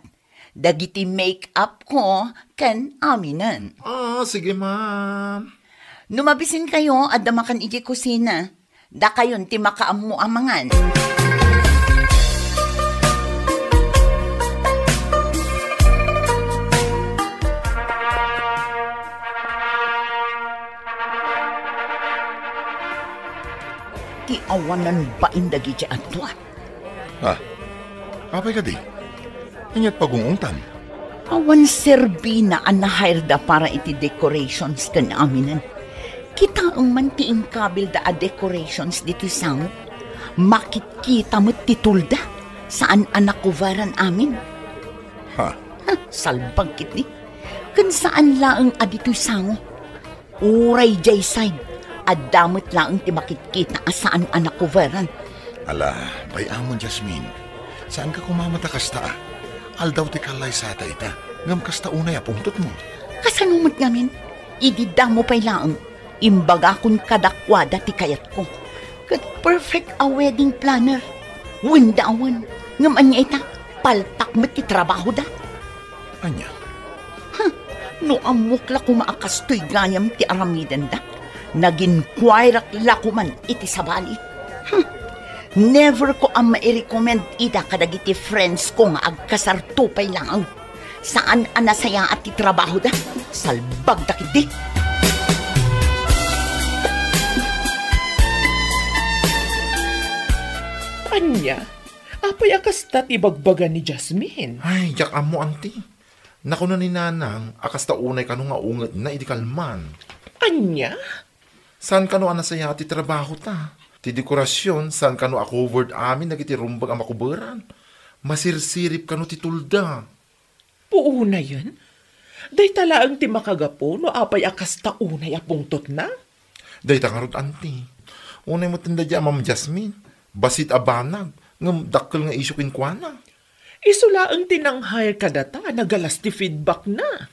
Dagiti make-up ko ken aminen. Ah, sige, ma'am. No mabisinkayo, adda makan idiay kusina. Dakayon ti makaammo a mangan. Ti awanan bain dagiti adua. Ah, apay kadi? Ania't pagung-ungtam? Awan serbina a na-hire da para iti decorations ken aminen. Kitaem man ti inkabilda a decorations ditoy sango. Makitkita met ti tulda. Saan a nakoveran amin. Ha? Ha, salbag ketdi. Ken saan laeng a ditoy sango. Uray diay side, adda met laeng ti makitkita a saan a nakoveran. Ala, bay-amon, Jasmine. Saanka koma met a kasta a. Aldaw ti kallaysata ita, ngem kasta unay a pungtotmo. Kasano met ngamin? Idi damo pay laeng, imbagakon kadakuada ti kayatko. Ket perfect a wedding planner. Wen da awan. Ngem ania ita, palpak met ti trabahoda. Ania? Huh, No ammok la koma a kastoy gayam ti aramidenda, nag-inquirak la koman iti sabali. Hmm. Never ko a mairecommend ida kadagiti friends ko nga agkasarto pay laeng. Saan a nasayaat ti trabahoda. Salbagda ketdi. Ania? Apay a kasta ti ibagbaga ni Jasmine? Ay, diak ammo, anti. Nakuna ni Nanang a kasta unay kano nga ungetna idi kalman. Ania? Saan kano a nasayaat ti trabahota? Ti dekorasyon, saan kano a covered amin dagiti rumbeng a makuberan? Masirsirip kano ti tulda. Puunayen? Dayta laeng ti makagapu no apay a kasta unay a pungtotna? Dayta ngarud, anti. Unay met ti dayta a Ma'am Jasmine. Bassit a banag, ngem dakkel nga isyu kenkuana. Isu laeng ti nang-hire kadata, nagalas ti feedbackna.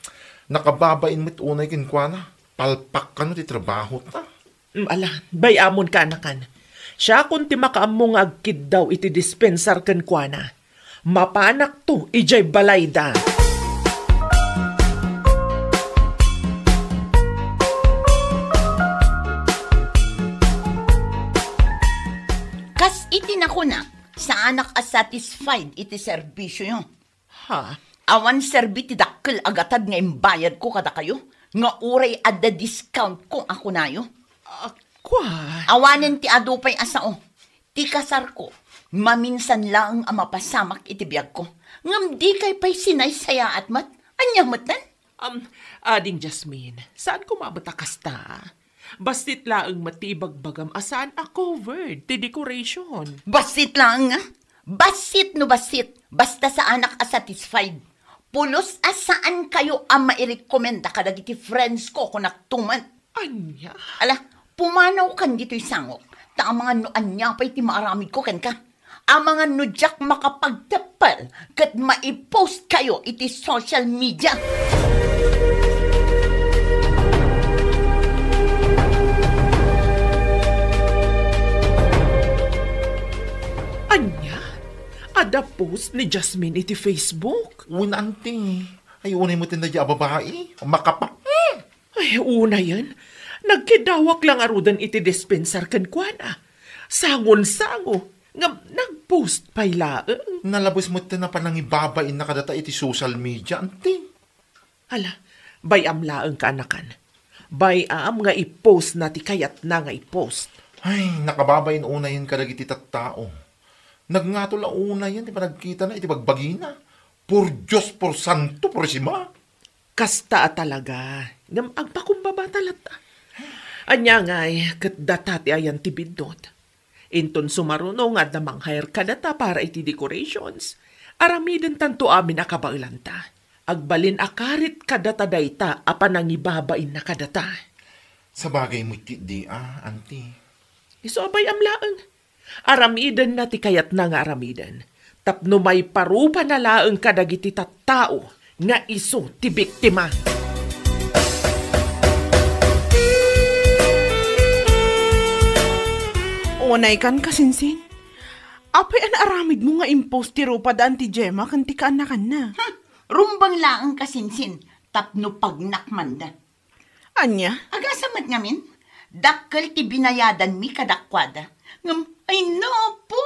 Nakababain met unay kenkuana. Palpak kano ti trabahota. Mm, ala, bay-amon kaanakan. Siakon ti makaammo nga agkiddaw iti dispensar kenkuana. Mapanakto idiay balayda. Kas iti nakunak, saanak a satisfied iti serbisioyo. Ha? Awan serbi ti dakkel a gatad nga imbayadko kadakayo, nga uray adda discountko a kunayo. Ah, kua? Awanen ti adu pay a sao. Ti kasarko, maminsan laeng a mapasamak iti biagko. Ngem dikay pay sinaysayaat met. Ania metten? Um, ading Jasmine, saan koma met a kasta? Bassit laeng met ti ibagbagam a saan a covered ti decoration. Bassit laeng, a? Bassit no bassit, basta saanak a satisfied. Pulos a saan kayo a mairekomenda kadagiti friends ko, kunak tumet. Ania? Ala, pumanaw kan ditoy sangok, ta amangan no ania pay ti maaramidko kenka. Amangan no diak makapagteppel ket maipost kayo iti social media. Ania? Adda post ni Jasmine iti Facebook? Wen, anti. Ay, unay met ti dayta a babai. Makapa-, hmm! Ay, unayen, nagkiddawak la ngaruden iti dispensar kenkuana. Sangon-sango, ngem nag-post pay laeng. Nalabes met ti panangibabainna kadata iti social media, anti. Ala, bay-am laeng kaanakan. Bay-am nga i-postna ti kayatna nga i-post. Ay, nakababain unayen kadagiti tattao. Nagngato la unayen ti panagkitana iti bagbagina. Por Dios, por santo, por sima. Kasta a talaga, ngem agpakumbaba ta latta. Ania ngay, ket data ti ayan ti biddut. Inton sumaruno nga adda mang-hire kadata para iti decorations, aramiden tanto amin a kabaelanta. Agbalin a karit kadata dayta a panangibabainna kadata. Sabagay met ti di, a, anti. Isu a bay-am laeng. Aramidenna ti kayatna nga aramiden, tapno maiparupana laeng kadagiti tattao nga isu ti biktima. Unay kan, kasinsin. Apay a naaramidmo nga impost ti rupada ni Gemma ken ti kaanakanna? Hmm, rumbeng laeng, kasinsin, tapno pagnakmanda. Ania? Agasam met ngamin, dakkel ti binayadanmi kadakuada. Ngem, ay napo,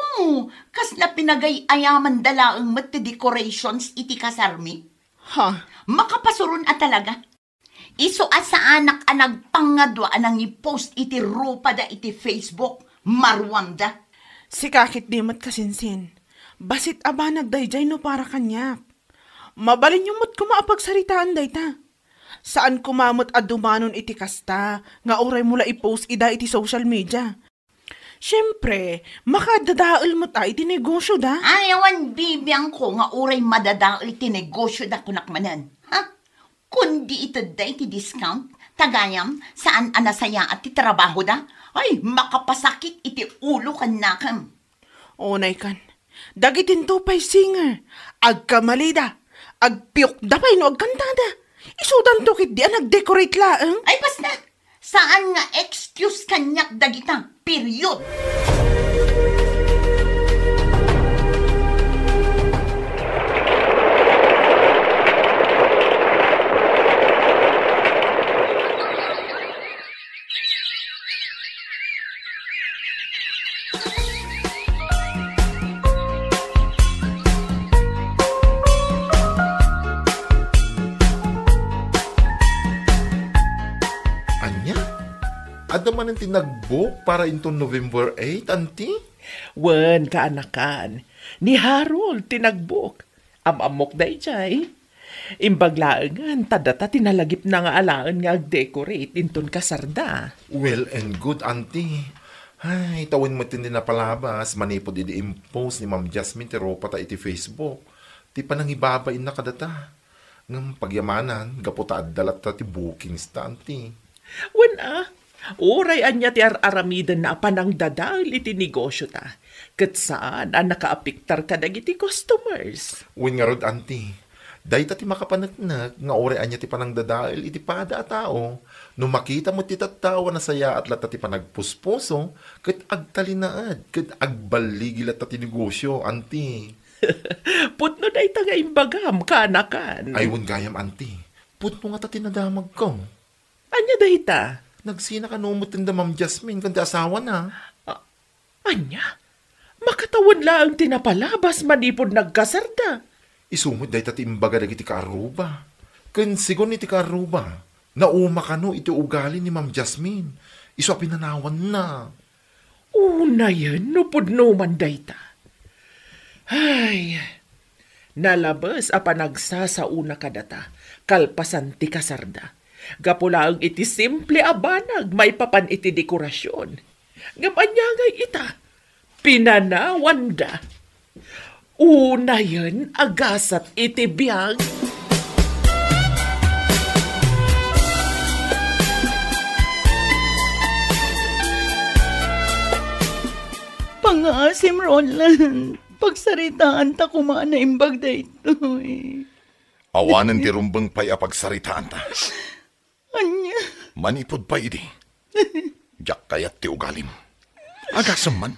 kasla pinagay-ayamanda laeng met ti decorations iti kasarmi. Ha? Makapasuron a talaga. Isu a saanak a nagpangadua a nangipost iti rupada iti Facebook, maruamda. Sika ketdi met, kasinsin. Bassit a banag daydiay no para kaniak. Mabalinyo met koma a pagsaritaan dayta. Saan koma met a dumanon iti kasta nga uraymo la i-post ida iti social media. Siempre, makadadael met a iti negosyoda. Ay, awan bibiangko nga uray madadael ti negosyoda, kunak manen. Ha? Kundi itedda iti discount, ta gayam, saan a nasayaat ti trabahoda. Ay, makapasakit iti ulo kannakem. Unay kan, dagitinto pay singer, agkamalida, agpiokda pay no agkantada. Isudanto ketdi a nag-decorate laeng. Ay, basta! Saan nga excuse kaniak dagita, period! Adda manen ti nagbook para inton November eight, Auntie? Wen, kaanakan. Ni Harold ti nagbook. Am-ammok daydiay. Imbag laengen, ta data ti nalagipna nga alaen nga ag-decorate inton kasarda. Well and good, Auntie. Ay, ta wen met ti napalabas, manipud idi impost ni Ma'am Jasmine ti rupata iti Facebook, ti panangibabainna kadata. Ngem pagyamanan, gapu ta adda latta ti bookings ta, Auntie. Wen a, uray ania ti ar-aramidenna a panangdadael iti negosiota, ket saan a nakaapektar kadagiti customers. Wen ngarud, Auntie, dayta ti makapaneknek nga uray ania ti panangdadael iti pada a tao, no makita met ti tattao a nasayaat latta ti panagpuspuso, ket agtalinaed, ket agballigi latta ti negosio, Auntie. Pudno dayta nga imbagam, kaanakan. Ay, wen gayam, Auntie. Pudno ngata ti nadamagko. Ania dayta? Nagsina kano met ti Ma'am Jasmine ken ti asawana. A-, ania? Makatawen laeng ti napalabas manipud nagkasarda. Isu met dayta ti imbaga dagiti kaarruba. Ken segun iti kaarruba, nauma kano iti ugali ni Ma'am Jasmine. Isu a pinanawanna. Unayen no pudno man dayta. Ay, nalabes a panagsasaona kadata, kalpasan ti kasarda. Gapu laeng iti simple a banag maipapan iti dekorasion. Ngem ania ngay ita? Pinanawanda. Unayen a gasat iti biag. Pangaasim, Roland. Pagsaritaanta koma a naimbag daytoy. Awanen ti rumbeng pay a pagsaritaanta. Ania? Manipud pay idi, diak kayat ti ugalim. Agasem man.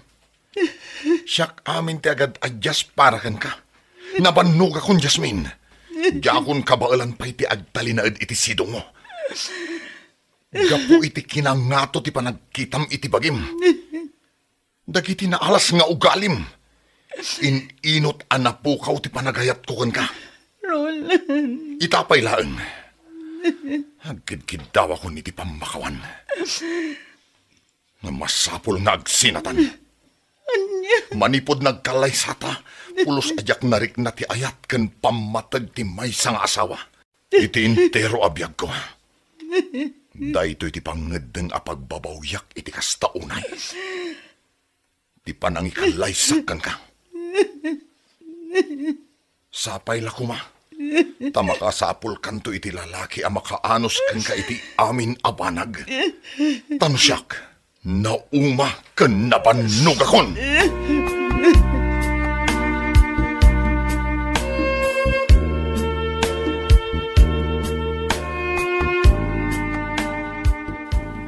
Siak amin ti agad-adyas para kenka. Nabannogakon, Jasmine. Diakon kabaelan pay ti agtalinaed iti sidongmo. Gapu iti kinangato ti panagkitam iti bagim. Dagiti naalas nga ugalim. In-inut a napukaw ti panagayatko kenka. Roland. Ita pay laeng. Agkidkiddawakon iti pammakawan. Nga masapul nga agsinatan. Ania? Manipud nagkallaysata, pulos a diak narikna ti ayat ken pammateg ti maysa nga asawa. Iti entero a biagko, daytoy ti pangngeddeng a pagbabawyak iti kasta unay. Ti panangikallaysakkan ka. Sapay la koma, ta makasapulkanto iti lalaki a makaanus kenka iti amin a banag. Ta no siak, nauma ken nabannogakon.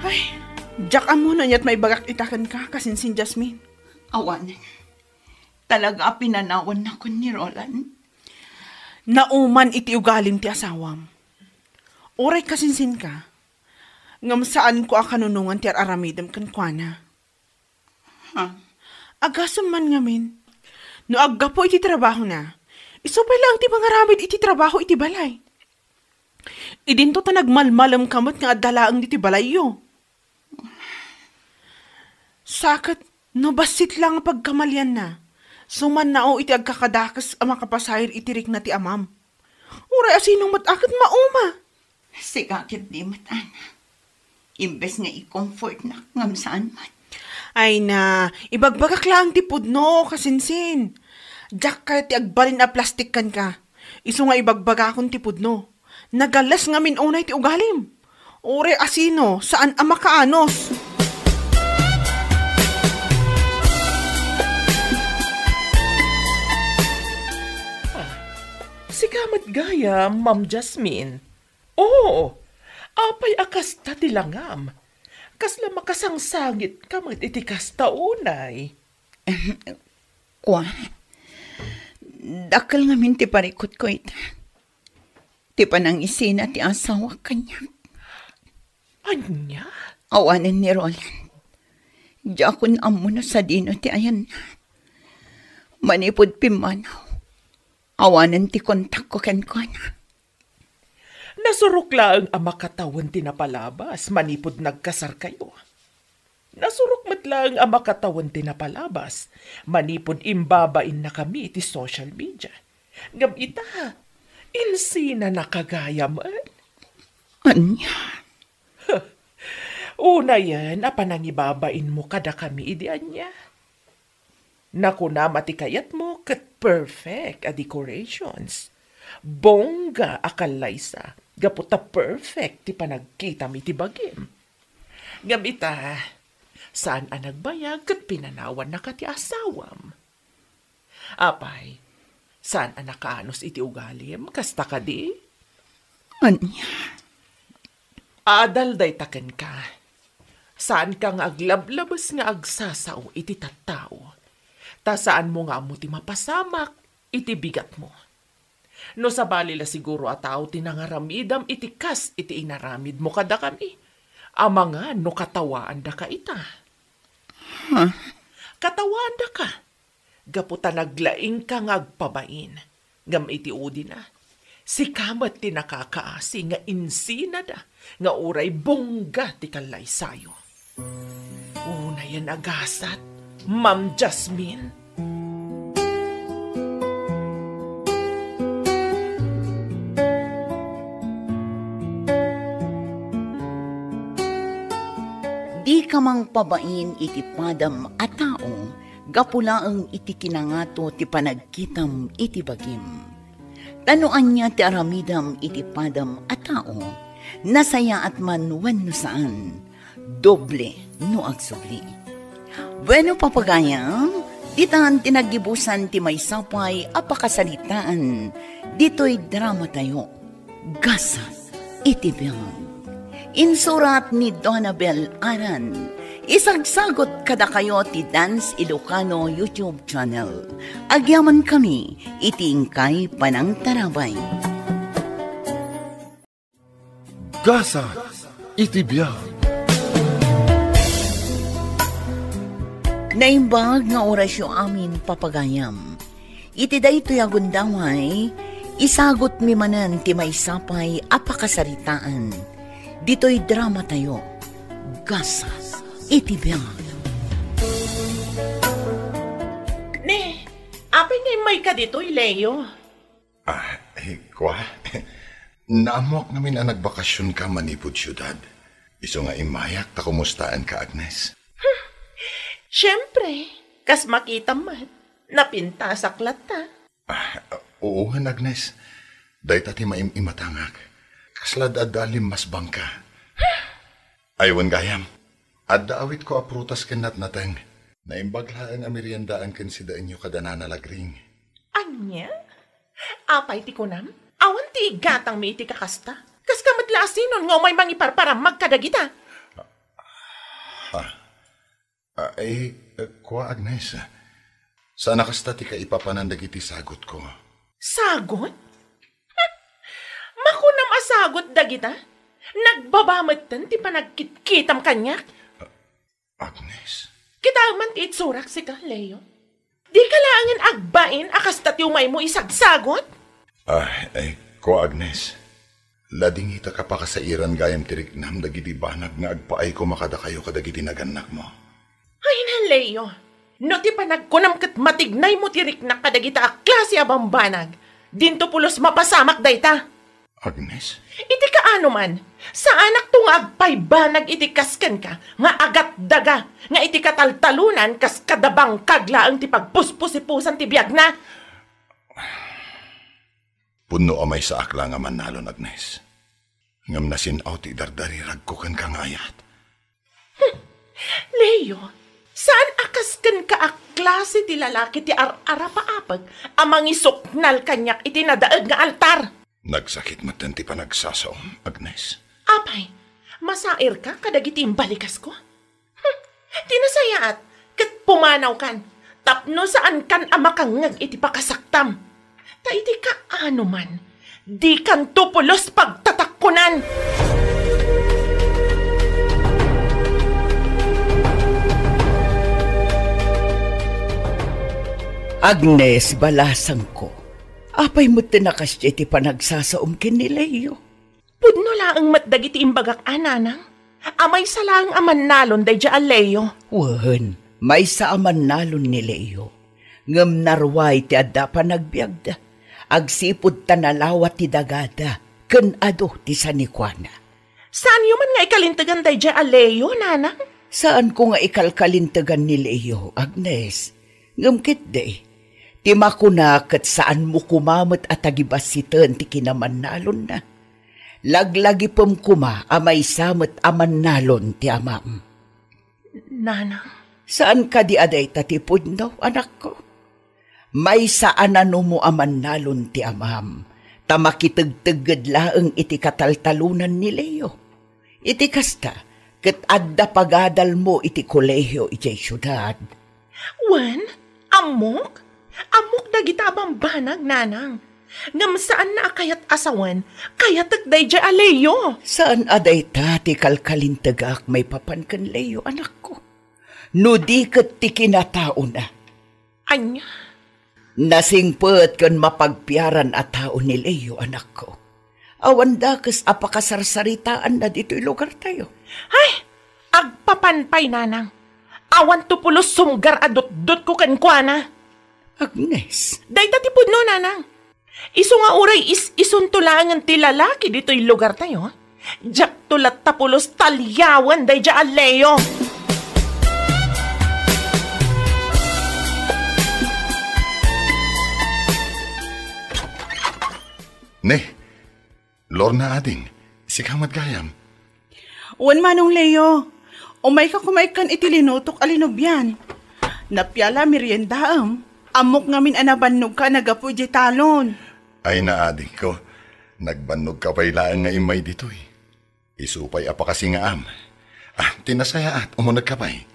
Ay, diak ammo no ania't maibagak ita kenka, kasinsin Jasmine. Awanen. Talaga a pinanawannakon ni Roland. Nauman iti ugalim ti asawam. Uray kasinsinka, ngem saanko a kanunongan ti ar-aramidem kenkuana. Ha? Agasem man ngamin. No aggapu iti trabahona, isu pay laeng ti mangaramid iti trabaho iti balay. Idinto ta nagmalmalemka met nga adda laeng ditoy balayyo. Sa ket no bassit la nga pagkamalianna, sumannao iti agkakadakes a makapasair iti rikna ti amam. Uray asino met a ket mauma. Sika ketdi met, Ana. Imbes nga i-comfortnak, ngem saan met. Ay na, ibagbagak laeng ti pudno, kasinsin. Diak kayat ti agbalin a plastik kenka. Isu nga ibagbagakon ti pudno. Nagales ngamin unay ti ugalim. Uray asino, saan a makaanus. Ah, sika met gayam, Ma'am Jasmine. Oo, apay a kasta ti langam? Kasla makasangsangitka met iti kasta unay? Kua, dakkel ngamin ti parikutko ita. Ti panangisina ti asawak kaniak. Ania? Awanen ni Roland. Diakon ammo no sadino ti ayanna. Manipud pimmanaw, awanen ti kontakko kenkuana. Nasurok laeng a makatawen ti napalabas manipud nagkasarkayo. Nasurok met laeng a makatawen ti napalabas manipud imbabainnakami iti social media. Ngem ita, insinanaka gayam. Ania? Unayen a panangibabainmo kadakami idi ania. Nakunam a ti kayatmo ket perfect a decorations. Bongga a kallaysa, gapu ta perfect ti panagkitam iti bagim. Ngem ita, saan a nagbayag ket pinanawannaka ti asawam. Apay, saan a nakaanus iti ugalim, kasta kadi? Ania? Adal dayta kenka. Saanka nga aglablabes nga agsasao iti tattao. Ta saanmo nga ammo ti mapasamak iti bigatmo. No sabali la siguro a tao ti nangaramidam iti kas iti inaramidmo kadakami, amangan no katawaandaka ita. Huh? Katawaandaka, gapu ta naglaingka nga agpabain. Ngem iti udina, sika met ti nakakaasi nga insinada nga uray bongga ti kallaysayo. Unayen a gasat, Ma'am Jasmine. Dika mangpabain iti padam a tao gapu laeng iti kinangato ti panagkitam iti bagim. Ta no ania ti aramidam iti padam a tao, nasayaat man wenno saan, doble no agsubli. Bueno, papagayam, ditan ti naggibusan ti maysa pay a pakasaritaan ditoy drama tayo. Gasat iti biag. Insurat ni Donabel Aran. Isagsagot kadakayo ti Dance Ilocano YouTube channel. Agyamankami iti inkay panangtarabay. Gasat iti biag. Naimbag nga orasyo amin, papagayam. Iti daytoy a gundaway, isagutmi manen ti maysa pay a pakasaritaan. Ditoy drama tayo, Gasat iti biag. Ne, apay nga immayka ditoy, Leo? Ah, eh, kua? Naammoak ngamin a nagbakasionka manipud siudad. Isu nga immayak ta kumustaenka, Agnes. Siempre, kas makitam met, napintasak latta. Ah, oo, Agnes. Dayta ti maim-imatangak. Kasla adda limmasbangka. Ay, wen gayam. Adda awitko a prutas ken natnateng. Naimbag laeng a meriendaan ken sidaenyo kada Nana Lagring. Ania? Apay ti kunam? Awan ti igatangmi iti kakasta? Kaska met la a sinon nga umay mangiparparammag kadagita? Ha? Ah, eh, kua, Agnes. Saan a kasta ti kaipapanan dagiti sagutko. Sagot? Makunam a sagot dagita? Nagbaba metten ti panagkitkitam kaniak? Agnes? Kitaem man ti itsurak sika, Leo. Dika laengen agbain a kasta ti umaymo isagsagot? Ah, eh, kua, Agnes. Ladingitak a pakasairan gayam ti riknam dagiti banag nga agpaay koma kadakayo kadagiti nagannakmo. Ay, Leo, no ti panagkunam ket matignaymo ti riknak kadagita a klase a bambanag, dinto pulos mapasamak dayta. Agnes? Iti kaano man, saanakto nga agpaybanag iti kas kenka nga agatdaga nga iti kataltalonan kas kada bangkag laeng ti pagpuspusipusan ti biagna. Pudno a maysaak la nga mannalon, Agnes. Ngem nasin-aw ti idardariragko kenka nga ayat. Leo, saan a kas kenka a klase ti lalaki ti ar-arapaapek a mangisuknal kaniak iti nadaeg nga altar? Nagsakit metten ti panagsasaom, Agnes. Apay, masairka kadagiti imbalikasko? Hmm, ti nasayaat, ket pumanawkan, tapno saankan a makangngeg iti pakasaktam. Ta iti kaano man, dikanto pulos pagtatakkunan. Agnes, balasangko, apay met ti nakasdiay ti panagsasaom ken ni Leo? Pudno laeng met dagiti imbagak a, nanang. A maysa laeng a mannalon daydiay a Leo. Wen, maysa a mannalon ni Leo. Ngem naruay ti adda panagbiagda. Agsipud ta nalawa ti dagada, ken adu ti sanikuana. Saanyo man nga ikalintegan daydiay a Leo, nanang? Saanko nga ikalkalintegan ni Leo, Agnes. Ngem ketdi, ti makuna ket saanmo koma met a tagibassiten ti kinamannalonna. Laglagipem koma a maysa met a mannalon ti amam. Nanang? Saan kadi a dayta ti pudno, anakko? Maysa a nanumo a mannalon ti amam, ta makitegtegged laeng iti kataltalonan ni Leo. Iti kasta, ket adda pagadalmo iti kolehio idiay siudad. Wen, ammok? Ammok dagita a bambanag, nanang. Ngem saanna a kayat a sawen, kayatek daydiay a Leo. Saan a dayta ti kalkalintegak maipapan ken Leo, anakko. No di ket ti kinataona. Ania? Nasingpet ken mapagpiaran a tao ni Leo, anakko. Awan dakes a pakasarsaritaanna ditoy lugartayo. Ay, agpapan pay, nanang. Awan to pulos sumgar a dutdotko kenkuana. Agnes. Dayta ti pudno, nanang. Isu nga uray is-isunto laengen ti lalaki ditoy lugartayo, diakto latta pulos taliawen daydiay a Leo. Ne, Lorna, ading, sika met gayam. Wen, Manong Leo, umayka koma ikkan iti linutok a linubian. Nappiala meriendaem. Ammok ngamin a nabannogka a naggapu idiay talon. Ay, naadingko, nagbannogka pay laeng nga immay ditoy. Isu pay a pakasingaam. Ah, ti nasayaat, umunegka pay.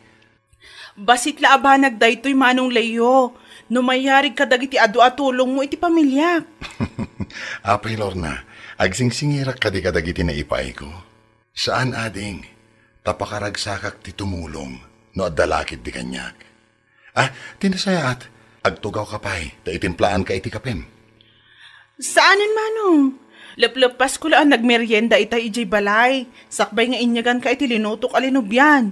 Bassit la a banag daytoy, Manong Leo, no mayarig kadagiti adu a tulongmo iti pamiliak. Apay, Lorna, agsingsingirak kadi kadagiti naipaayko? Saan, ading, ta pakaragsakak ti tumulong no adda la ketdi kaniak. Ah, ti nasayaat, agtugawka pay, ta itimplaanka iti kapem. Saanen, Manong. Lepleppasko la a nagmerienda itay idiay balay, sakbay nga inyaganka iti linutok a linubian.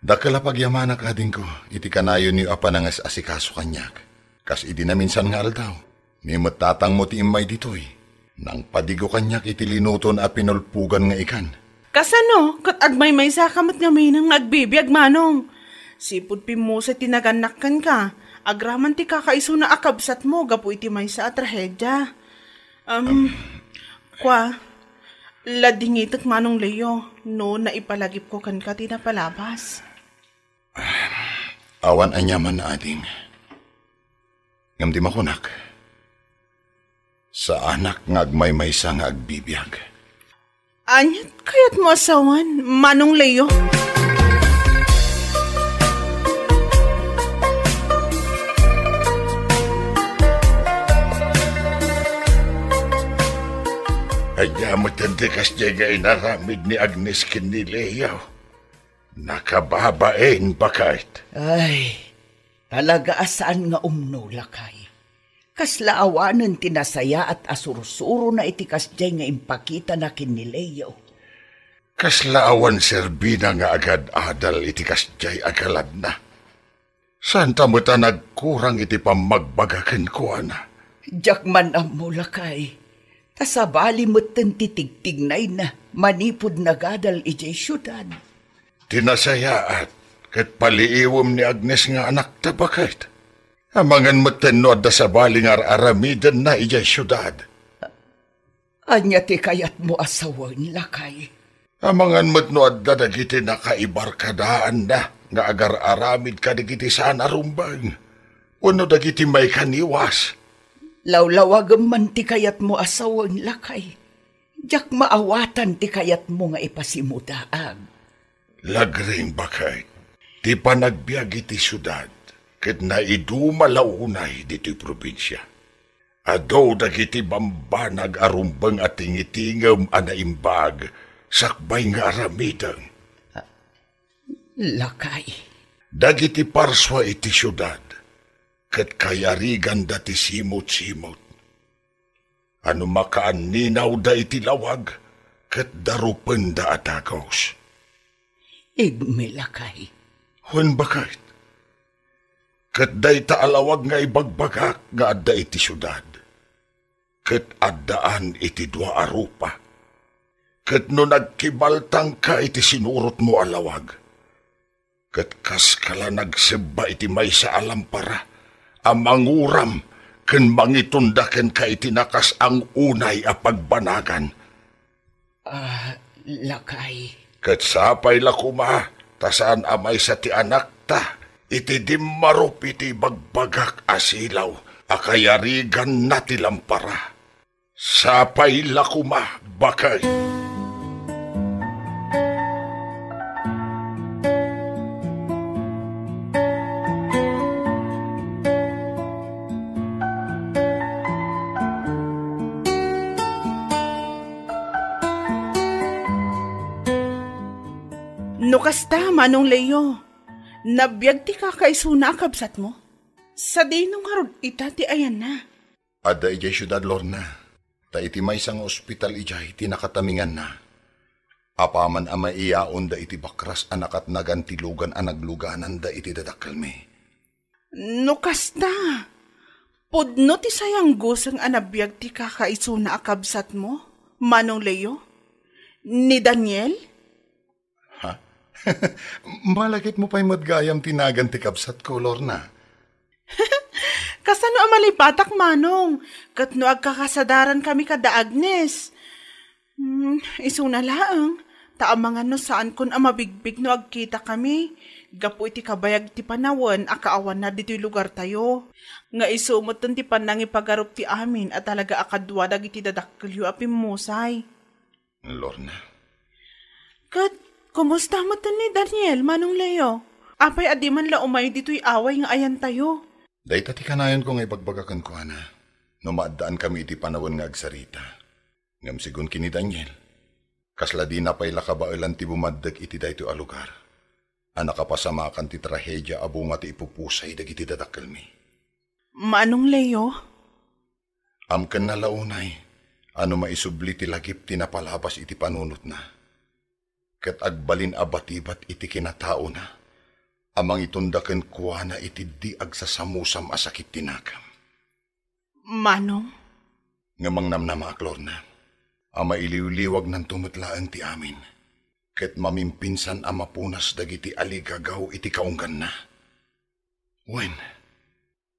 Dakkel a pagyamanak, adingko, iti kanayonyo a panangas-asikaso kaniak, kas idi naminsan nga aldaw. Ni met tatangmo ti immay ditoy. Nangpadigo kaniak iti linuton a pinulpugan nga ikan. Kasano, ket agmaymaysaka met ngamin nga agbibiag, Manong? Sipud pimmuse ti nagannak kenka, agraman ti kakaisuna a kabsatmo gapu iti maysa a trahedia. Am, Am. Kua, ladingitek, Manong Leo, no naipalagipko kenka ti napalabas. Awan aniaman, ading. Ngem di makunak, saanak nga agmaymaysa nga agbibiag. Aniat kayatmo a sawen, Manong Leo? Ania met ti kasdiay nga inaramid ni Agnes ken ni Leo? Nakababain, baket. Ay, talaga a saan nga umno, lakay. Kasla awanen ti nasayaat a sursurona iti kasdiay nga impakitana ken ni Leo. Kasla awan serbina nga agad-adal iti kasdiay a galabna. Saan ta met a nagkurang iti pammagbaga kenkuana? Diak man ammo, lakay. Ta sabali metten ti tigtignayna manipud nagadal idiay siudad. Ti nasayaat, ket paliiwem ni Agnes nga anakta, baket. Amangan metten no adda sabali nga ar-aramidenna idiay siudad. Ania ti kayatmo a sawen, lakay? Amangan met no adda dagiti nakaibarkadaanna nga agar-aramid kadagiti saan a rumbeng wenno dagiti maikaniwas. Lawlawagem man ti kayatmo a sawen, lakay. Diak maawatan ti kayatmo nga ipasimudaag. Lagring, baket, ti panagbiag iti siudad ket naiduma la unay ditoy probinsia. Adu dagiti bambanag a rumbeng a tingitingem a naimbag sakbay nga aramidem. Lakay. Dagiti parsua iti siudad ket kayariganda ti simutsimut. A no makaanninawda iti lawag, ket darupenda a dagus. Ibmi, lakay. Wen, baket. Ket dayta a lawag nga ibagbagak nga adda iti siudad, ket addaan iti dua a rupa. Ket no nagkibaltangka iti sinurotmo a lawag, ket kaska la nagsebba iti maysa a lampara a manguram ken mangitunda kenka iti nakas-ang unay a pagbanagan. Ah, lakay. Ket sapay la koma, ta saan a maysa ti anakta iti dimmarup iti ibagbagak a silaw a kayariganna ti lampara. Sapay la koma, baket. No kasta, Manong Leo, nabiag ti kakaisuna a kabsatmo? Sadino ngarud ita ti ayanna? Adda idiay siudad, Lorna. Ta iti maysa nga ospital idiay ti nakataminganna. Apaman a maiyaonda iti bakras a nakatnagan ti lugan a naglugananda iti dadakkelmi. No kasta, pudno ti sayangguseng a nabiag ti kakaisuna a kabsatmo, Manong Leo? Ni Daniel? Ha? Malagipmo pay met gayam ti nagan ti kabsatko, Lorna. Kasano a malipatak, Manong? Ket no agkakasadaran kami kada Agnes? Hmm, isuna laeng, ta amangan no saankon a mabigbig no agkita kami, gapu iti kabayag ti panawen a kaawanna ditoy lugartayo. Nga isu metten ti pannangipagarup ti amin a talaga a kadua dagiti dadakkelyo a pimmusay. Lorna. Ket, kumusta metten ni Daniel, Manong Leo? Apay a di man la umay ditoy away nga ayantayo? Dayta ti kanayonko nga ibagbaga kenkuana, no maaddaan kami iti panawen nga agsarita. Ngem sigun ken ni Daniel, kasla dina pay la kabaelan ti bumaddek iti daytoy a lugar a nakapasamakan ti trahedia a bunga ti ipupusay dagiti dadakkelmi. Manong Leo? Amkenna la unay a no maisubli ti lagip ti napalabas iti panunotna, ket agbalin a batibat iti kinataona a mangitunda kenkuana iti di agsasamusam a sakit ti nakam. Manong? Nga mangnamnamaak, Lorna, a mailiwliwagnanto met laeng ti amin, ket mamimpinsan a mapunas dagiti aligagaw iti kaungganna. Wen,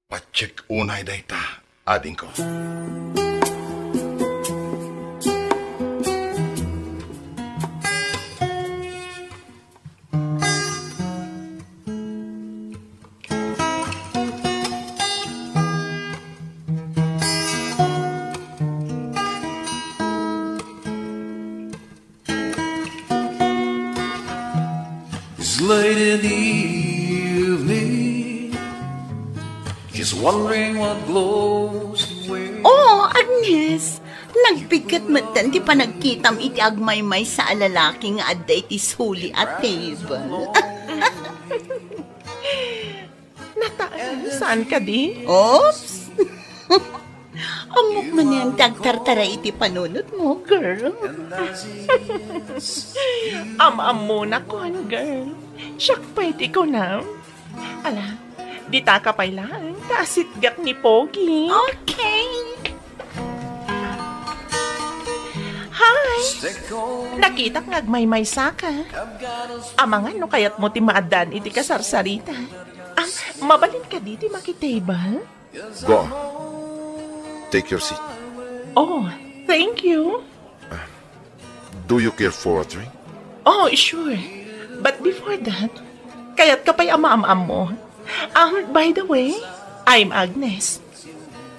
patiek unay dayta, adingko. It's late in the evening, just wondering what glows the way. Oh, Agnes, nagbigat metten ti panagkitam iti agmaymaysa a lalaki nga adda iti suli a table. Nataan, saan kadi? Oops! Ammok manen ti agtartaray iti panunotmo, girl. Am-ammonakon, girl. Siak pay ti kunam. Ala, ditaka pay laeng, ta asitgak ni Pogi. Okay. Hi! Nakitak nga agmaymaysaka. Amangan no kayatmo ti maaddaan iti kasarsarita. Ah, mabalin kadi ti makitable? Go on. Take your seat. Oh, thank you. Do you care for a drink? Oh, sure. But before that, kayat ka pa'y amaam-ammo. Um, by the way, I'm Agnes.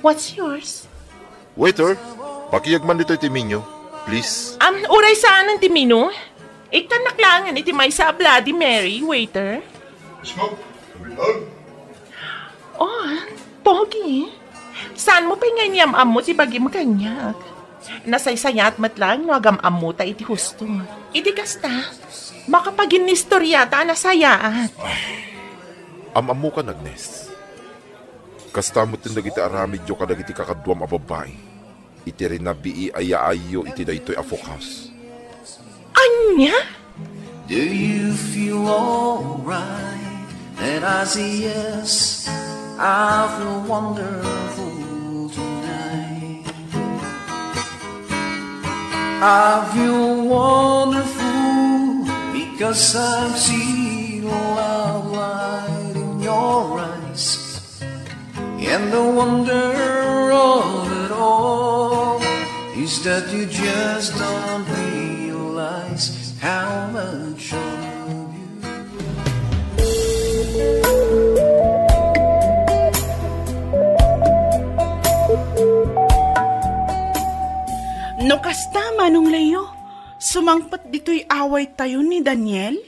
What's yours? Waiter, pakiag man ditoy ti menu, please. Um, uray saanen ti menu? Ikkannak laengen iti maysa a Bloody Mary, waiter. Smoke, every dog. Oh, Pogi. Saan mo pay nga inyam-ammo ti bagim kaniak? Nasaysayaat met laeng no agam-ammota iti husto. Iti kasta, makapaginnistoriata a nasayaat. Am-ammokan, Agnes. Kasta met dagiti aramidyo kadagiti kakaduam a babbai iti rinabii a yaayyo iti daytoy a Folk House. Nya? Do you feel alright? Then I say yes, I feel wonderful tonight. I feel wonderful because I've seen a light in your eyes. And the wonder of it all is that you just don't realize how much I love you. No kasta, Manong Leo, sumangpet ditoy awaytayo ni Daniel?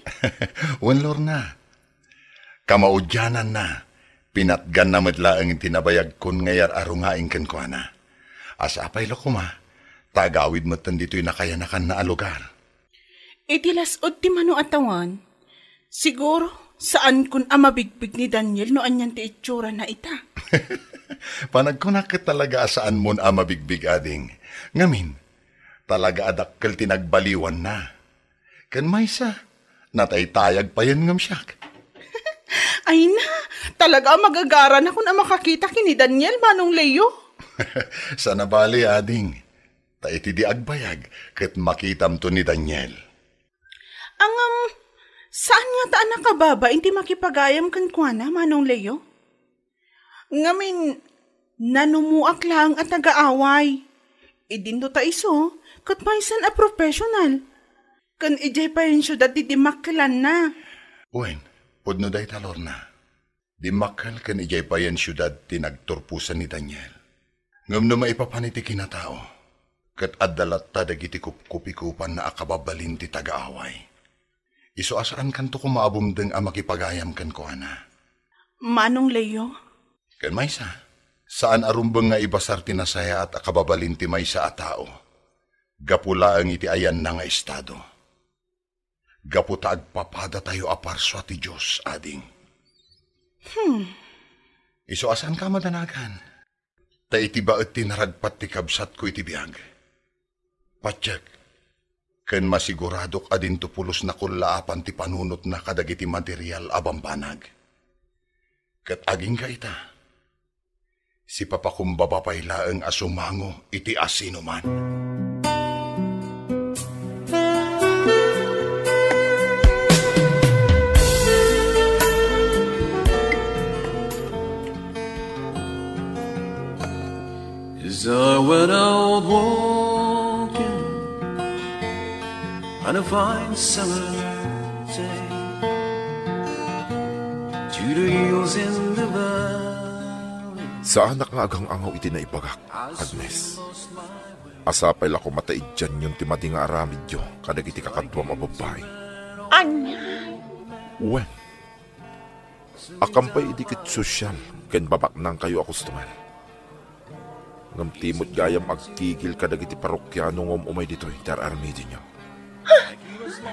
Wen, Lorna. Kamaudiananna, pinatganna met laeng ti nabayagkon nga iyar-arungaing kenkuana. A sapay la koma, ta agawid metten ditoy nakayanakanna a lugar. Iti las-ud ti mano a tawen, siguro, saankon a mabigbig ni Daniel no anian ti itsurana ita. Panagkunak ket talaga a saanmon a mabigbig, ading. Ngamin, talaga a dakkel ti nagbaliwanna. Ken maysa, nataytayag payen ngem siak. Ay na, talaga a magagaranakon a makakita ken ni Daniel, Manong Leo. Saan a bale, ading. Ta iti di agbayag, ket makitamto ni Daniel. Ngem, saan ngata a nakababain ti makipagayam kenkuana, Manong Leo? Ngamin, nanumoak laeng a taga-away. Idinto ta isu, ket maysan a professional. Ken idiay payen siudad ti dimmakkelanna. Wen, pudno dayta, Lorna. Dimmakkel ken idiay payen siudad ti nagturposan ni Daniel. Ngem no maipapan iti kinatao, ket adda latta dagiti kupkupikupanna a kababalin ti taga-away. Isu a saankanto koma a bumdeng a makipagayam kenkuana. Manong Leo? Ken maysa, saan a rumbeng nga ibasar ti nasayaat a kababalin ti maysa a tao, gapu laeng iti ayanna nga estado. Gapu ta agpapadatayo a parsua ti Dios, ading. Hmm. Isu a saanka a madanagan. Ta iti baet ti naragpat ti kabsatko iti biag. Patiek, ken masiguradok a dinto pulos nakullaapan ti panunotna kadagiti material a bambanag. Ket agingga ita, sipapakumbaba pay laeng a sumango iti asinoman. As I went out walking on a fine summer day to the hills in the valley. Saanak nga agang-angaw iti naibagak, Agnes. A sapay la koma ta idianyon ti madi nga aramidyo kadagiti kakaduam a babbai. Ania? Wen, Akam pay idi ket sosyal ken babaknangkayo a customer. Ngem ti met gayam agkigil kadagiti parokiano nga um-umay ditoy ti ar-aramidenyo.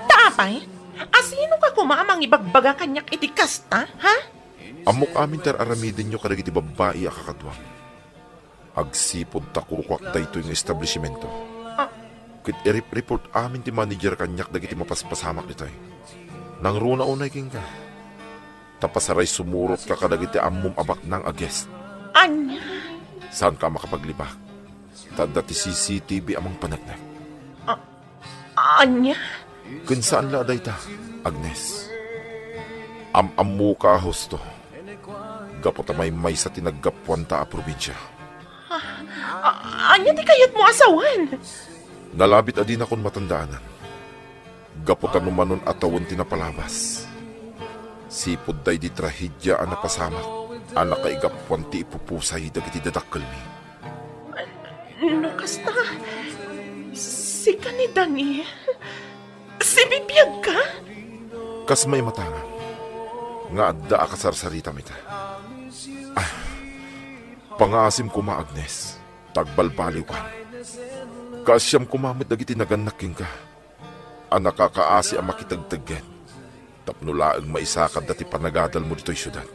Ta apay, asinoka koma a mangibagbaga kaniak iti kasta, ha? Ammok amin ti ar-aramidenyo kadagiti babbai a kakaduam. Agsipud ta kukuak daytoy nga establishimento. Ah. Ket irip-report amin ti manager kaniak dagiti mapaspasamak ditoy. Nangruna unay kenka. Ta pasaray sumurotka kadagiti ammom a baknang a guest. Ania? Saanka a makapaglibak. Ta adda ti C C T V a mangpaneknek. Ah. Ania? Ken saan la a dayta, Agnes. Am-ammoka a husto. Gapu ta maymaysa ti naggapuanta a probinsia. Ah, ah, ania ti kayatmo a sawen? Nalabit a dinakon matandaanan. Gapu ta numanon a tawen ti napalabas. Sipud daydi trahedia a napasamak a nakaigapuan ti ipupusay dagiti dadakkelmi. No kasta, sika ni Daniel? Sibibiagka? Kas maimatangam nga adda a kasarsaritam ita. Ah, pangaasim koma, Agnes, ta agbalbaliwkan. Kaasiam koma met dagiti nagannak kenka a nakakaasi a makitegtegged tapno laeng maisakadda ti panagadalmo ditoy siudad.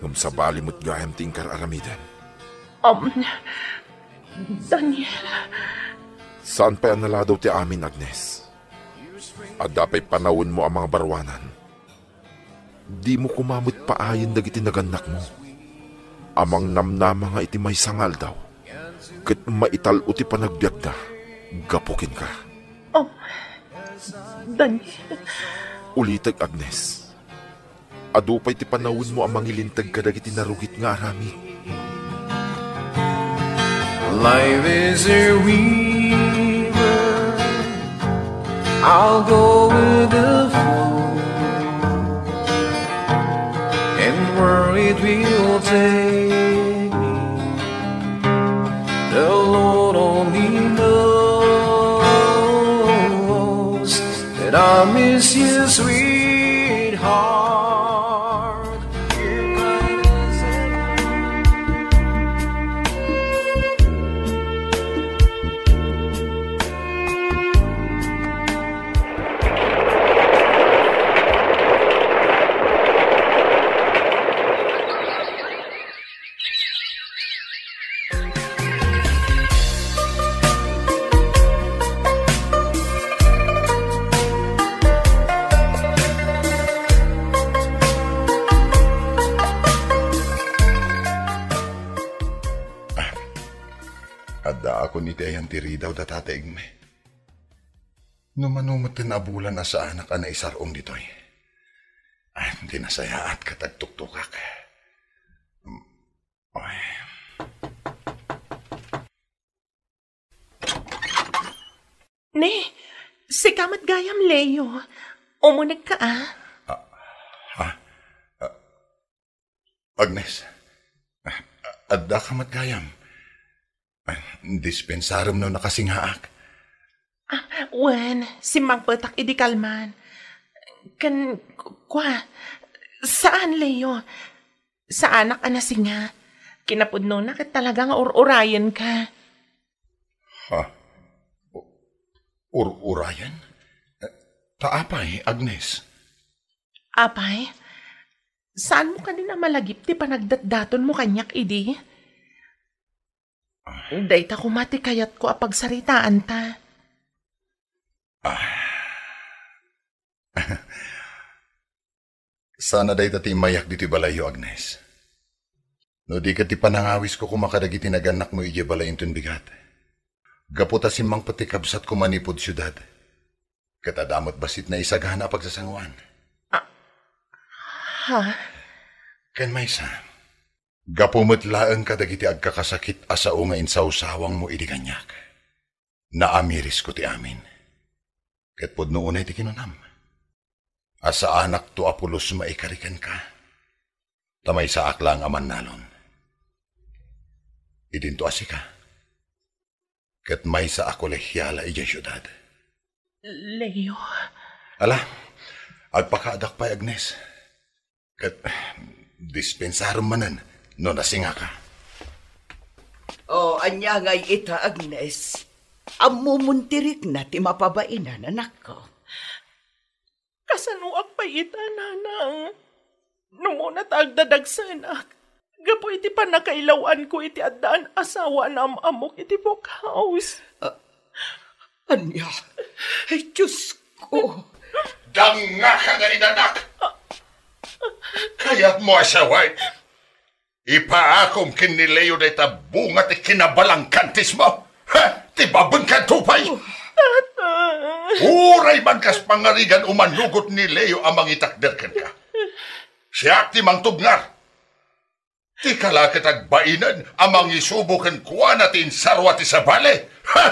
Ngem sabali met gayam ti inkar-aramiden. Um, Daniel. Saan pay a naladaw ti amin, Agnes. Adda pay panawenmo a mangabaruanan. Dimo koma met paayen dagiti nagannakmo a mangnamnama nga iti maysa nga aldaw, ket maital-o ti panagbiagda gapu kenka. Oh, Daniel. Ulitek, Agnes. Adu pay ti panawenmo a mangilinteg kadagiti narugit nga aramid. Life is a river, I'll go with the flow, and where it will take me, the Lord only knows. That I miss you, sweetheart. Addaakon iti ayan ti ridaw da Tata Igme. No mano met a bulan a saanak a naisar-ong ditoy. Ay, di nasayaat ket agtuktokak. Ay. Ne, sika met gayam, Leo. Umunegka, a? Ah, ha? Ah, Agnes, ah, addaka met gayam. Ah, dispensarem no nakasingaak. Ah, wen, simmangpetak idi kalman. Ken, kua, saan, Leo. Saanak a nasinga. Kinapudnona ket talaga nga ur-urayenka. Ha? U-, ur-urayen? Eh, ta apay, Agnes? Apay, saanmo kadi a malagip ti panagdatdatonmo kaniak idi? Ah. Dayta koma ti kayatko a pagsaritaanta. Ah. Saan a dayta ti immayak ditoy balayyo, Agnes. No di ket ti panangawisko koma kadagiti nagannakmo idiay balay inton bigat. Gapu ta simmangpet ti kabsatko manipud siudad. Ket adda met bassit naisagana a pagsasangoan. Ah, ha? Ken maysa, gapu met laeng kadagiti agkakasakit a sao nga insawsawangmo idi kaniak. Naamirisko ti amin. Ket pudno unay ti kinunam. A saanakto a pulos maikari kenka. Ta maysaak laeng a mannalon. Idinto a sika. Ket maysa a kolehiala idiay siudad. Leo. Ala, agpakaadak pay, Agnes. Ket dispensarem manen no nasingaka. O, ania ngay ita, Agnes? Ammomon ti rikna ti mapabainan, anakko. Kasanoak pay ita, nanang? Numona ta agdadagsenak gapu iti pannakailaw-anko iti addaan a sao a naam-ammok iti buokhouse. Ah, ania? Ay, Diosko! Dangngaka nga inanak! Kayatmo a sawen, ipaakom ken ni Leo dayta bunga ti kinabalangkantismo? Ha? Ti babengkanto pay? Uray man kas pangarigan umanugot ni Leo a mangitakder kenka. Siak ti mangtubngar. Ti kala ket agbainen a mangisubo kenkuana ti insarua ti sabali. Ha?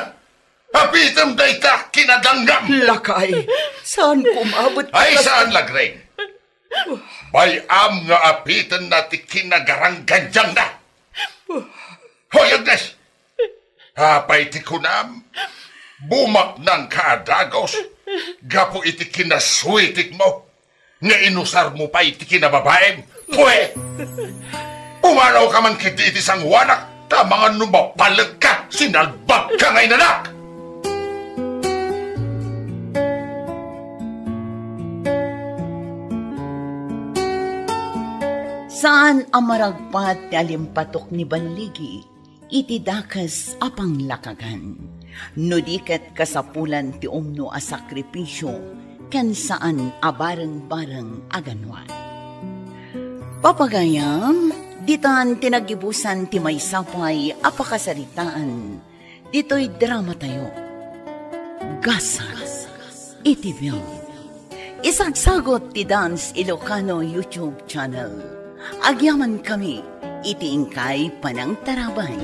Apitem dayta, kinadangngam! Lakay, saan koma met. Ay, saan, Lagreng? Bay-am nga apitenna ti kinagaranggandiangna. Hoy, Agnes! Apay ti kunam? Bumaknangka a dagus gapu iti kinasuitikmo nga inusarmo pay ti kinababaim. Pue! Pumanawka man ketdi iti sangoanak, ta amangan no mapalekka, sinalbabka nga inanak! Saan a maragpat ti alimpatok ni balligi iti dakes a panglakagan. No di ket kasapulan ti umno a sakripisio ken saan a bareng-bareng a ganwat. Papagayam, ditan ti naggibusan ti maysa pay a pakasaritaan ditoy dramatayo. Gasat iti biag. Isagsagut ti Dance Ilocano YouTube channel. Agyamankami iti inkay panangtarabay.